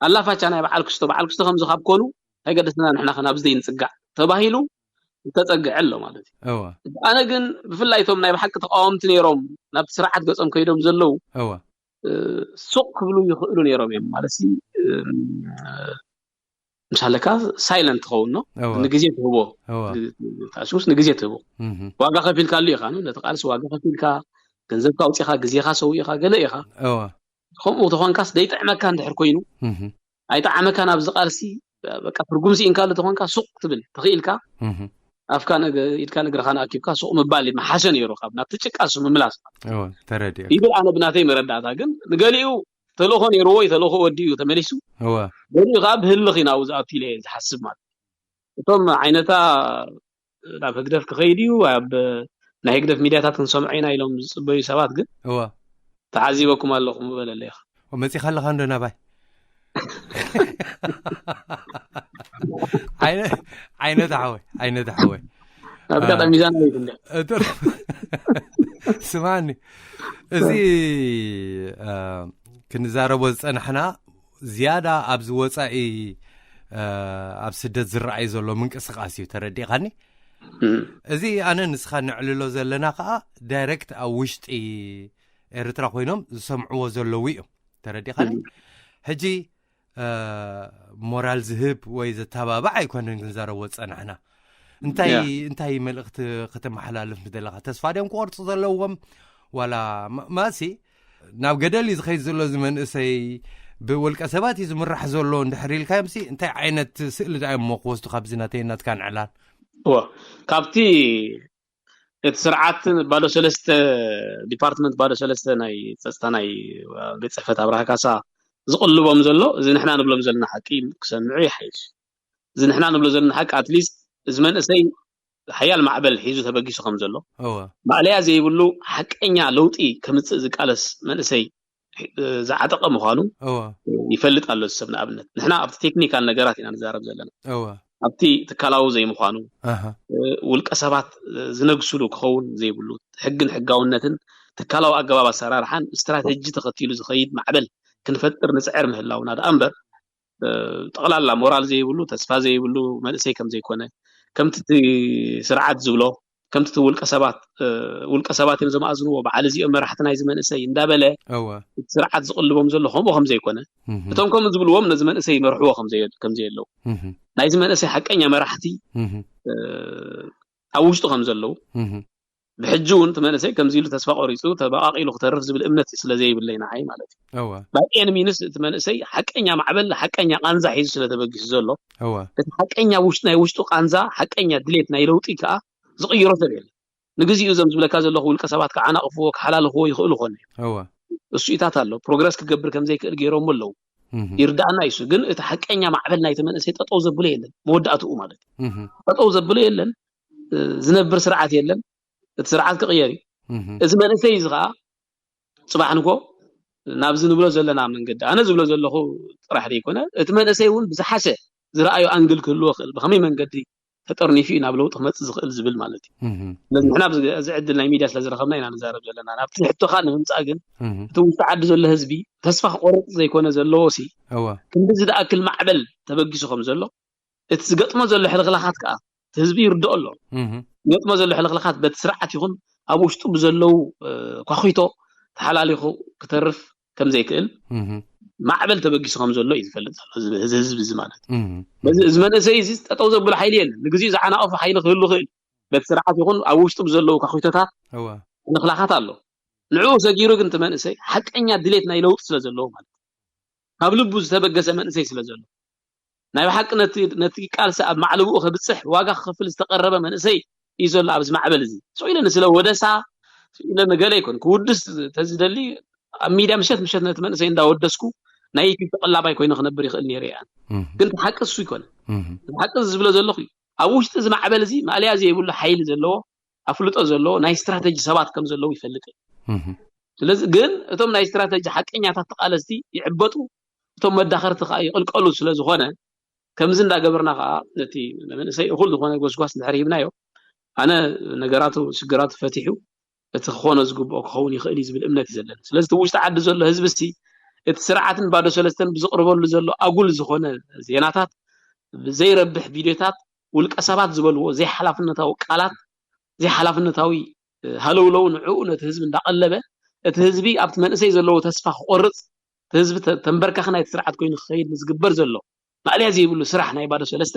ኣላፋቻ ናይ በዓል ክስቶ በዓል ክስቶ ከምዚ ካብ ኮኑ ኣይገደስና ንሕና ከ ናብዚ ዘይንጽጋዕ ተባሂሉ ዝተጸግዐ ኣሎ ማለት እዩ። እወ ኣነ ግን ብፍላይ እቶም ናይ ብሓቂ ተቃወምቲ ነይሮም ናብቲ ስርዓት ገጾም ከይዶም ዘለዉ እወ እ፣ ሱቕ ክብሉ ይኽእሉ ነይሮም እዮም ማለት ሲ ምሳለካ ሳይለንት ትኸውን ኖ እወ ንግዜ ትህቦ እወ ታሽሙስ ንግዜ ትህቦ እህ ዋጋ ከፊልካሉ ኢኻ ኖ ነቲ ቃልሲ ዋጋ ከፊልካ ገንዘብካ ኣውፂኻ ግዜኻ ሰዊእኻ ገለ ኢኻ እወ ከምኡ ተኾንካስ ደይጥዕመካ እንድሕር ኮይኑ እህ ኣይጠዓመካን ኣብዚ ቃልሲ በቃ ትርጉም ስኢንካሉ ተኾንካ ሱቕ ትብል ተኽኢልካ እህ ኣፍካ ነገ ኢድካ ንግርኻ ንኣኪብካ ሱቕ ምባል ምሓሸ ነይሩ ካብ ናብቲ ጭቃ እሱ ምምላስ እወ ተረዲኦ ይብል ኣነ ብናተይ መረዳእታ ግን ንገሊኡ ተልእኾ ነይርዎ ወይ ተልእኾ ወዲኡ ተመሊሱ እወ ገሊኡ ከዓ ብህልኽ እዩ ናብኡ ዝኣቱ ኢለ እየ ዝሓስብ ማለት እቶም ዓይነታ ናብ ህግደፍ ክኸይድ እዩ ኣብ ናይ ህግደፍ ሚድያታት ክንሰምዖ ኢና ኢሎም ዝፅበዩ ሰባት ግን እወ ተዓዚበኩም ኣለኹም በለለይ መፂኻ ኣለኻ እንዶ ናባይ ዓይነት ሓወይ ዓይነት ሓወይ ኣብ ጋጣሚ ሚዛን ይትንደ እቶ ስማኒ እዚ እ፣ ክንዛረቦ ዝፀናሕና ዝያዳ ኣብዚ ወፃኢ እ፣ ኣብ ስደት ዝረኣይ ዘሎ ምንቅስቃስ እዩ ተረዲእካኒ እዚ ኣነ ንስኻ ነዕልሎ ዘለና ከዓ ዳይሬክት ኣብ ውሽጢ ኤርትራ ኮይኖም ዝሰምዕዎ ዘለዉ እዮም ተረዲእካኒ ሕጂ እ፣ ሞራል ዝህብ ወይ ዘተባባዕ ኣይኮነን ክንዛረቦ ዝፀናሕና እንታይ ያ። እንታይ መልእኽቲ ከተመሓላልፍ ምደለኻ ተስፋ ድዮም ክቆርፁ ዘለዎም ዋላ ማ- ማሲ ናብ ገደል እዩ ዝኸይድ ዘሎ እዚ መንእሰይ ብውልቀ ሰባት እዩ ዝምራሕ ዘሎ እንድሕር ኢልካዮም ሲ እንታይ ዓይነት ስእሊ ዳ እሞ ክወስዱ ካብዚ ናተይ ናትካ ንዕላል እዎ ካብቲ እቲ ስርዓት ባዶ ሰለስተ ዲፓርትመንት ባዶ ሰለስተ ናይ ፀፅታ ናይ ቤት ፅሕፈት ኣብርሃ ካሳ ዝቕልቦም ዘሎ እዚ ንሕና ንብሎም ዘለና ሓቂ ክሰምዑ ይሓይሽ። እዚ ንሕና ንብሎ ዘለና ሓቂ ኣትሊስት እዚ መንእሰይ ሓያል ማዕበል ሒዙ ተበጊሱ ከም ዘሎ እወ ማእለያ ዘይብሉ ሓቀኛ ለውጢ ከምፅእ ዝቃለስ መንእሰይ እ፣ ዝዓጠቐ ምዃኑ እወ ይፈልጥ ኣሎ እዚ ሰብ ንኣብነት ንሕና ኣብቲ ቴክኒካል ነገራት ኢና ንዛረብ ዘለና እወ ኣብቲ ትካላዊ ዘይምዃኑ ኣሃ እ፣ ውልቀ ሰባት እ፣ ዝነግስሉ ክኸውን ዘይብሉ ሕግን ሕጋውነትን ትካላዊ ኣገባብ ኣሰራርሓን ስትራተጂ ተኸቲሉ ዝኸይድ ማዕበል ክንፈጥር ንፅዕር ምህላውና ደኣ እምበር እ፣ ጠቕላላ ሞራል ዘይብሉ ተስፋ ዘይብሉ መንእሰይ ከም ዘይኮነ ከምቲ እቲ ስርዓት ዝብሎ ከምቲ እቲ ውልቀ ሰባት እ፣ ውልቀ ሰባት እዮም ዘማእዝንዎ በዓል እዚኦም መራሕቲ ናይዚ መንእሰይ እንዳበለ እወ እቲ ስርዓት ዝቕልቦም ዘሎ ከምኡ ከም ዘይኮነ እህ እቶም ከምኡ ዝብልዎም ነዚ መንእሰይ ይመርሕዎ ከም ዘየ- ከም ዘየለዉ እህ ናይዚ መንእሰይ ሓቀኛ መራሕቲ እህ እ፣ ኣብ ውሽጡ ከም ዘለዉ እህ ብሕጂ እውን እቲ መንእሰይ ከምዚ ኢሉ ተስፋ ቆሪፁ ተበቃቂሉ ክተርፍ ዝብል እምነት ስለ ዘይብለይ ንዓይ ማለት እዩ እወ ባይ ኤኒ ሚንስ እቲ መንእሰይ ሓቀኛ ማዕበል ሓቀኛ ቃንዛ ሒዙ ስለ ተበጊሱ ዘሎ እወ እቲ ሓቀኛ ውሽጢ ናይ ውሽጡ ቃንዛ ሓቀኛ ድሌት ናይ ለውጢ ከዓ ዝቕይሮ ሰብ የለን ንግዚኡ እዞም ዝብለካ ዘለኹ ውልቀ ሰባት ክዓናቕፍዎ ክሓላልኽዎ ይኽእሉ ኾነ እወ እሱኢታት ኣሎ ፕሮግረስ ክገብር ከም ዘይክእል ገይሮም ኣለዉ እህ ይርዳእና ይሱ ግን እቲ ሓቀኛ ማዕበል ናይቲ መንእሰይ ጠጠው ዘብሎ የለን መወዳእትኡ ማለት እዩ እህ ጠጠው ዘብሎ የለን እ፣ ዝነብር ስርዓት የለን እቲ ስርዓት ክቕየር እዩ እህ እዚ መንእሰይ እዚ ከዓ ፅባሕ ንኮ ናብዚ ንብሎ ዘለና መንገዲ ኣነ ዝብሎ ዘለኹ ጥራሕ ዘይኮነ እቲ መንእሰይ እውን ብዝሓሸ ዝረኣዩ ኣንግል ክህልዎ ክእል ብከመይ መንገዲ ተጠርኒፉ እዩ ናብ ለውጢ ክመፅእ ዝኽእል ዝብል ማለት እዩ። ስለዚ ንሕና ኣብዚ ዕድል ናይ ሚድያ ስለ ዝረኸብና ኢና ንዛረብ ዘለና። ናብቲ ሕቶኻ ንምምፃእ ግን እቲ ውሽጢ ዓዲ ዘሎ ህዝቢ ተስፋ ክቆርፅ ዘይኮነ ዘለዎ ሲ ክንዲ ዝኣክል ማዕበል ተበጊሱ ከም ዘሎ እቲ ዝገጥሞ ዘሎ ሕልኽላኻት ከዓ ህዝቢ ይርድኦ ኣሎ። ዝገጥሞ ዘሎ ሕልኽላኻት በቲ ስርዓት ይኹን ኣብ ውሽጡ ብዘለዉ ኳኺቶ ተሓላሊኹ ክተርፍ ከም ዘይክእል ማዕበል ተበጊሱ ከም ዘሎ እዩ ዝፈልጥ ዘሎ እዚ ህዝቢ እዚ ማለት እዩ። በዚ እዚ መንእሰይ እዚ ጠጠው ዘብሎ ሓይሊ የለን። ንግዚኡ ዝዓናቐፎ ሓይሊ ክህሉ ክእል በቲ ስርዓት ይኹን ኣብ ውሽጡ ብዘለዉ ኳኺቶታት ሕልኽላኻት ኣሎ። ንዕኡ ሰጊሩ ግን እቲ መንእሰይ ሓቀኛ ድሌት ናይ ለውጢ ስለ ዘለዎ ማለት ካብ ልቡ ዝተበገሰ መንእሰይ ስለ ዘሎ ናይ ብሓቂ ነቲ ቃልሲ ኣብ ማዕለብኡ ከብፅሕ ዋጋ ክኸፍል ዝተቐረበ መንእሰይ እዩ ዘሎ ኣብዚ ማዕበል እዚ። ስኢለ ንስለ ወደሳ ስኢለ ንገለ ይኮን ክውድስ ተዝደሊ ኣብ ሚድያ ምሸት ምሸት ነቲ መንእሰይ እንዳወደስኩ ናይ ዩቲብ ተቐላባይ ኮይኑ ክነብር ይኽእል ነይረ እያ። ግን ሓቂ እሱ ይኮነ ሓቂ ዝብሎ ዘለኹ እዩ። ኣብ ውሽጢ እዚ ማዕበል እዚ ማእለያ ዘይብሉ ሓይሊ ዘለዎ ኣፍልጦ ዘለዎ ናይ ስትራተጂ ሰባት ከም ዘለዉ ይፈልጥ እየ። ስለዚ ግን እቶም ናይ ስትራተጂ ሓቀኛታት ተቓለስቲ ይዕበጡ፣ እቶም መዳኸርቲ ከዓ ይቕልቀሉ ስለ ዝኾነ ከምዚ እንዳገበርና ከዓ ነቲ መንእሰይ እኹል ዝኾነ ጎስጓስ እንድሕር ሂብናዮ ኣነ ነገራቱ ሽግራቱ ፈቲሑ እቲ ክኾኖ ዝግብኦ ክኸውን ይኽእል እዩ ዝብል እምነት እዩ ዘለና። ስለዚ እቲ ውሽጢ ዓዲ ዘሎ ህዝቢ ሲ እቲ ስርዓትን ባዶ ሰለስተን ብዝቕርበሉ ዘሎ ኣጉል ዝኾነ ዜናታት፣ ዘይረብሕ ቪድዮታት፣ ውልቀ ሰባት ዝበልዎ ዘይሓላፍነታዊ ቃላት፣ ዘይሓላፍነታዊ ሃለውለው ንዕኡ ነቲ ህዝቢ እንዳቐለበ እቲ ህዝቢ ኣብቲ መንእሰይ ዘለዎ ተስፋ ክቆርፅ እቲ ህዝቢ ተንበርከኺ ናይቲ ስርዓት ኮይኑ ክኸይድ ንዝግበር ዘሎ ማእለያ ዘይብሉ ስራሕ ናይ ባዶ ሰለስተ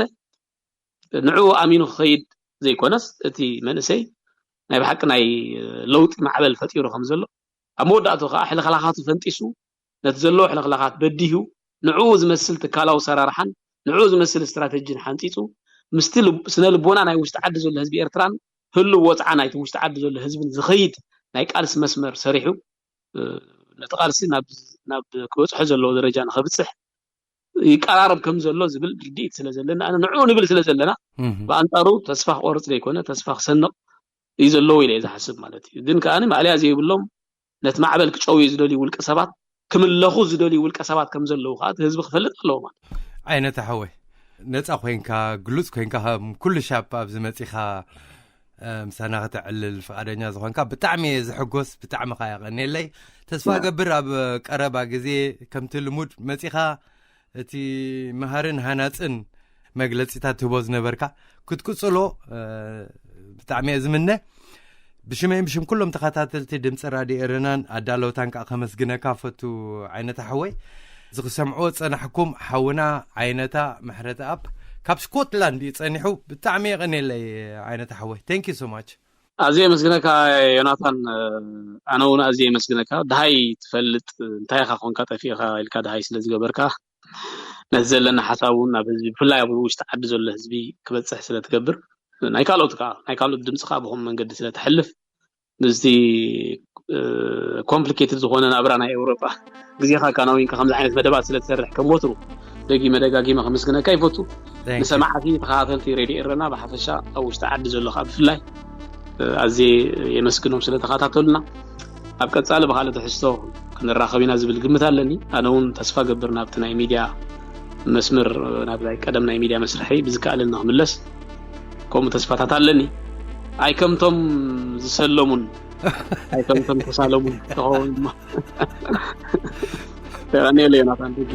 ንዕኡ ኣሚኑ ክኸይድ ዘይኮነስ እቲ መንእሰይ ናይ ብሓቂ ናይ ለውጢ ማዕበል ፈጢሩ ከም ዘሎ ኣብ መወዳእቱ ከዓ ሕልኽላኻቱ ፈንጢሱ ነቲ ዘለዎ ሕልኽላኻት በዲሁ ንዕኡ ዝመስል ትካላዊ ሰራርሓን ንዕኡ ዝመስል ስትራተጂን ሓንፂፁ ምስቲ ስነ ልቦና ናይ ውሽጢ ዓዲ ዘሎ ህዝቢ ኤርትራን ህልው ወፅዓ ናይቲ ውሽጢ ዓዲ ዘሎ ህዝብን ዝኸይድ ናይ ቃልሲ መስመር ሰሪሑ ነቲ ቃልሲ ናብ ክበፅሖ ዘለዎ ደረጃ ንኸብፅሕ ይቀራረብ ከም ዘሎ ዝብል ርድኢት ስለ ዘለና ኣነ ንዕኡ ንብል ስለ ዘለና ብኣንፃሩ ተስፋ ክቆርፅ ዘይኮነ ተስፋ ክሰንቕ እዩ ዘለዎ ኢለ እየ ዝሓስብ ማለት እዩ። ግን ከዓ ማእለያ ዘይብሎም ነቲ ማዕበል ክጨውዩ ዝደልዩ ውልቀ ሰባት ክምለኹ ዝደልዩ ውልቀ ሰባት ከም ዘለዉ ከዓ እቲ ህዝቢ ክፈልጥ ኣለዎ ማለት እዩ። ዓይነታ ሓወይ ነፃ ኮይንካ ግሉፅ ኮይንካ ከም ኩሉ ሻብ ኣብዚ መፂኻ ምሳና ከተዕልል ፍቓደኛ ዝኾንካ ብጣዕሚ እየ ዝሕጎስ። ብጣዕሚ ከዓ የቐንየለይ። ተስፋ ገብር ኣብ ቀረባ ግዜ ከምቲ ልሙድ መፂኻ እቲ መሃርን ሃናፅን መግለፂታት ትህቦ ዝነበርካ ክትቅፅሎ ብጣዕሚ እየ ዝምነ። ብሽመይን ብሽም ኩሎም ተኸታተልቲ ድምፂ ራድዮ ኤረናን ኣዳለውታን ከዓ ከመስግነካ ፈቱ ዓይነታ ሓወይ። ዝክሰምዕዎ ዝፀናሕኩም ሓውና ዓይነታ ምሕረት ኣብ ካብ ስኮትላንድ እዩ ፀኒሑ። ብጣዕሚ የቐንየለይ ዓይነታ ሓወይ። Thank you so much። ኣዝየ የመስግነካ ዮናታን። ኣነ እውን ኣዝየ የመስግነካ። ድሃይ ትፈልጥ እንታይ ኢኻ ኮንካ ጠፊእኻ ኢልካ ድሃይ ስለ ዝገበርካ ነቲ ዘለና ሓሳብ እውን ናብ ህዝቢ ብፍላይ ኣብ ውሽጢ ዓዲ ዘሎ ህዝቢ ክበፅሕ ስለ ትገብር ናይ ካልኦት ከዓ ናይ ካልኦት ድምፂ ከዓ ብኸም መንገዲ ስለ ተሕልፍ ምስቲ ኮምፕሊኬትድ ዝኾነ ናብራ ናይ ኤውሮጳ ግዜኻ ካናዊንካ ከምዚ ዓይነት መደባት ስለ ትሰርሕ ከም ወትሩ ደጊመ ደጋጊመ ከመስግነካ ይፈቱ። ንሰማዕቲ ተኸታተልቲ ሬድዮ ኤረና ብሓፈሻ ኣብ ውሽጢ ዓዲ ዘሎ ከዓ ብፍላይ ኣዝየ የመስግኖም ስለ ተኸታተሉና። ኣብ ቀፃሊ ብካልእ ትሕዝቶ ክንራኸብ ኢና ዝብል ግምት ኣለኒ። ኣነ እውን ተስፋ ገብር ናብቲ ናይ ሚድያ መስመር ናብዚ ቀደም ናይ ሚድያ መስርሐይ ብዝከኣለኒ ክምለስ ከምኡ ተስፋታት ኣለኒ። ኣይከምቶም ዝሰለሙን ኣይከምቶም ተሳለሙን ተኸውን እሞ የቐንየለ ዮናታን ደጊ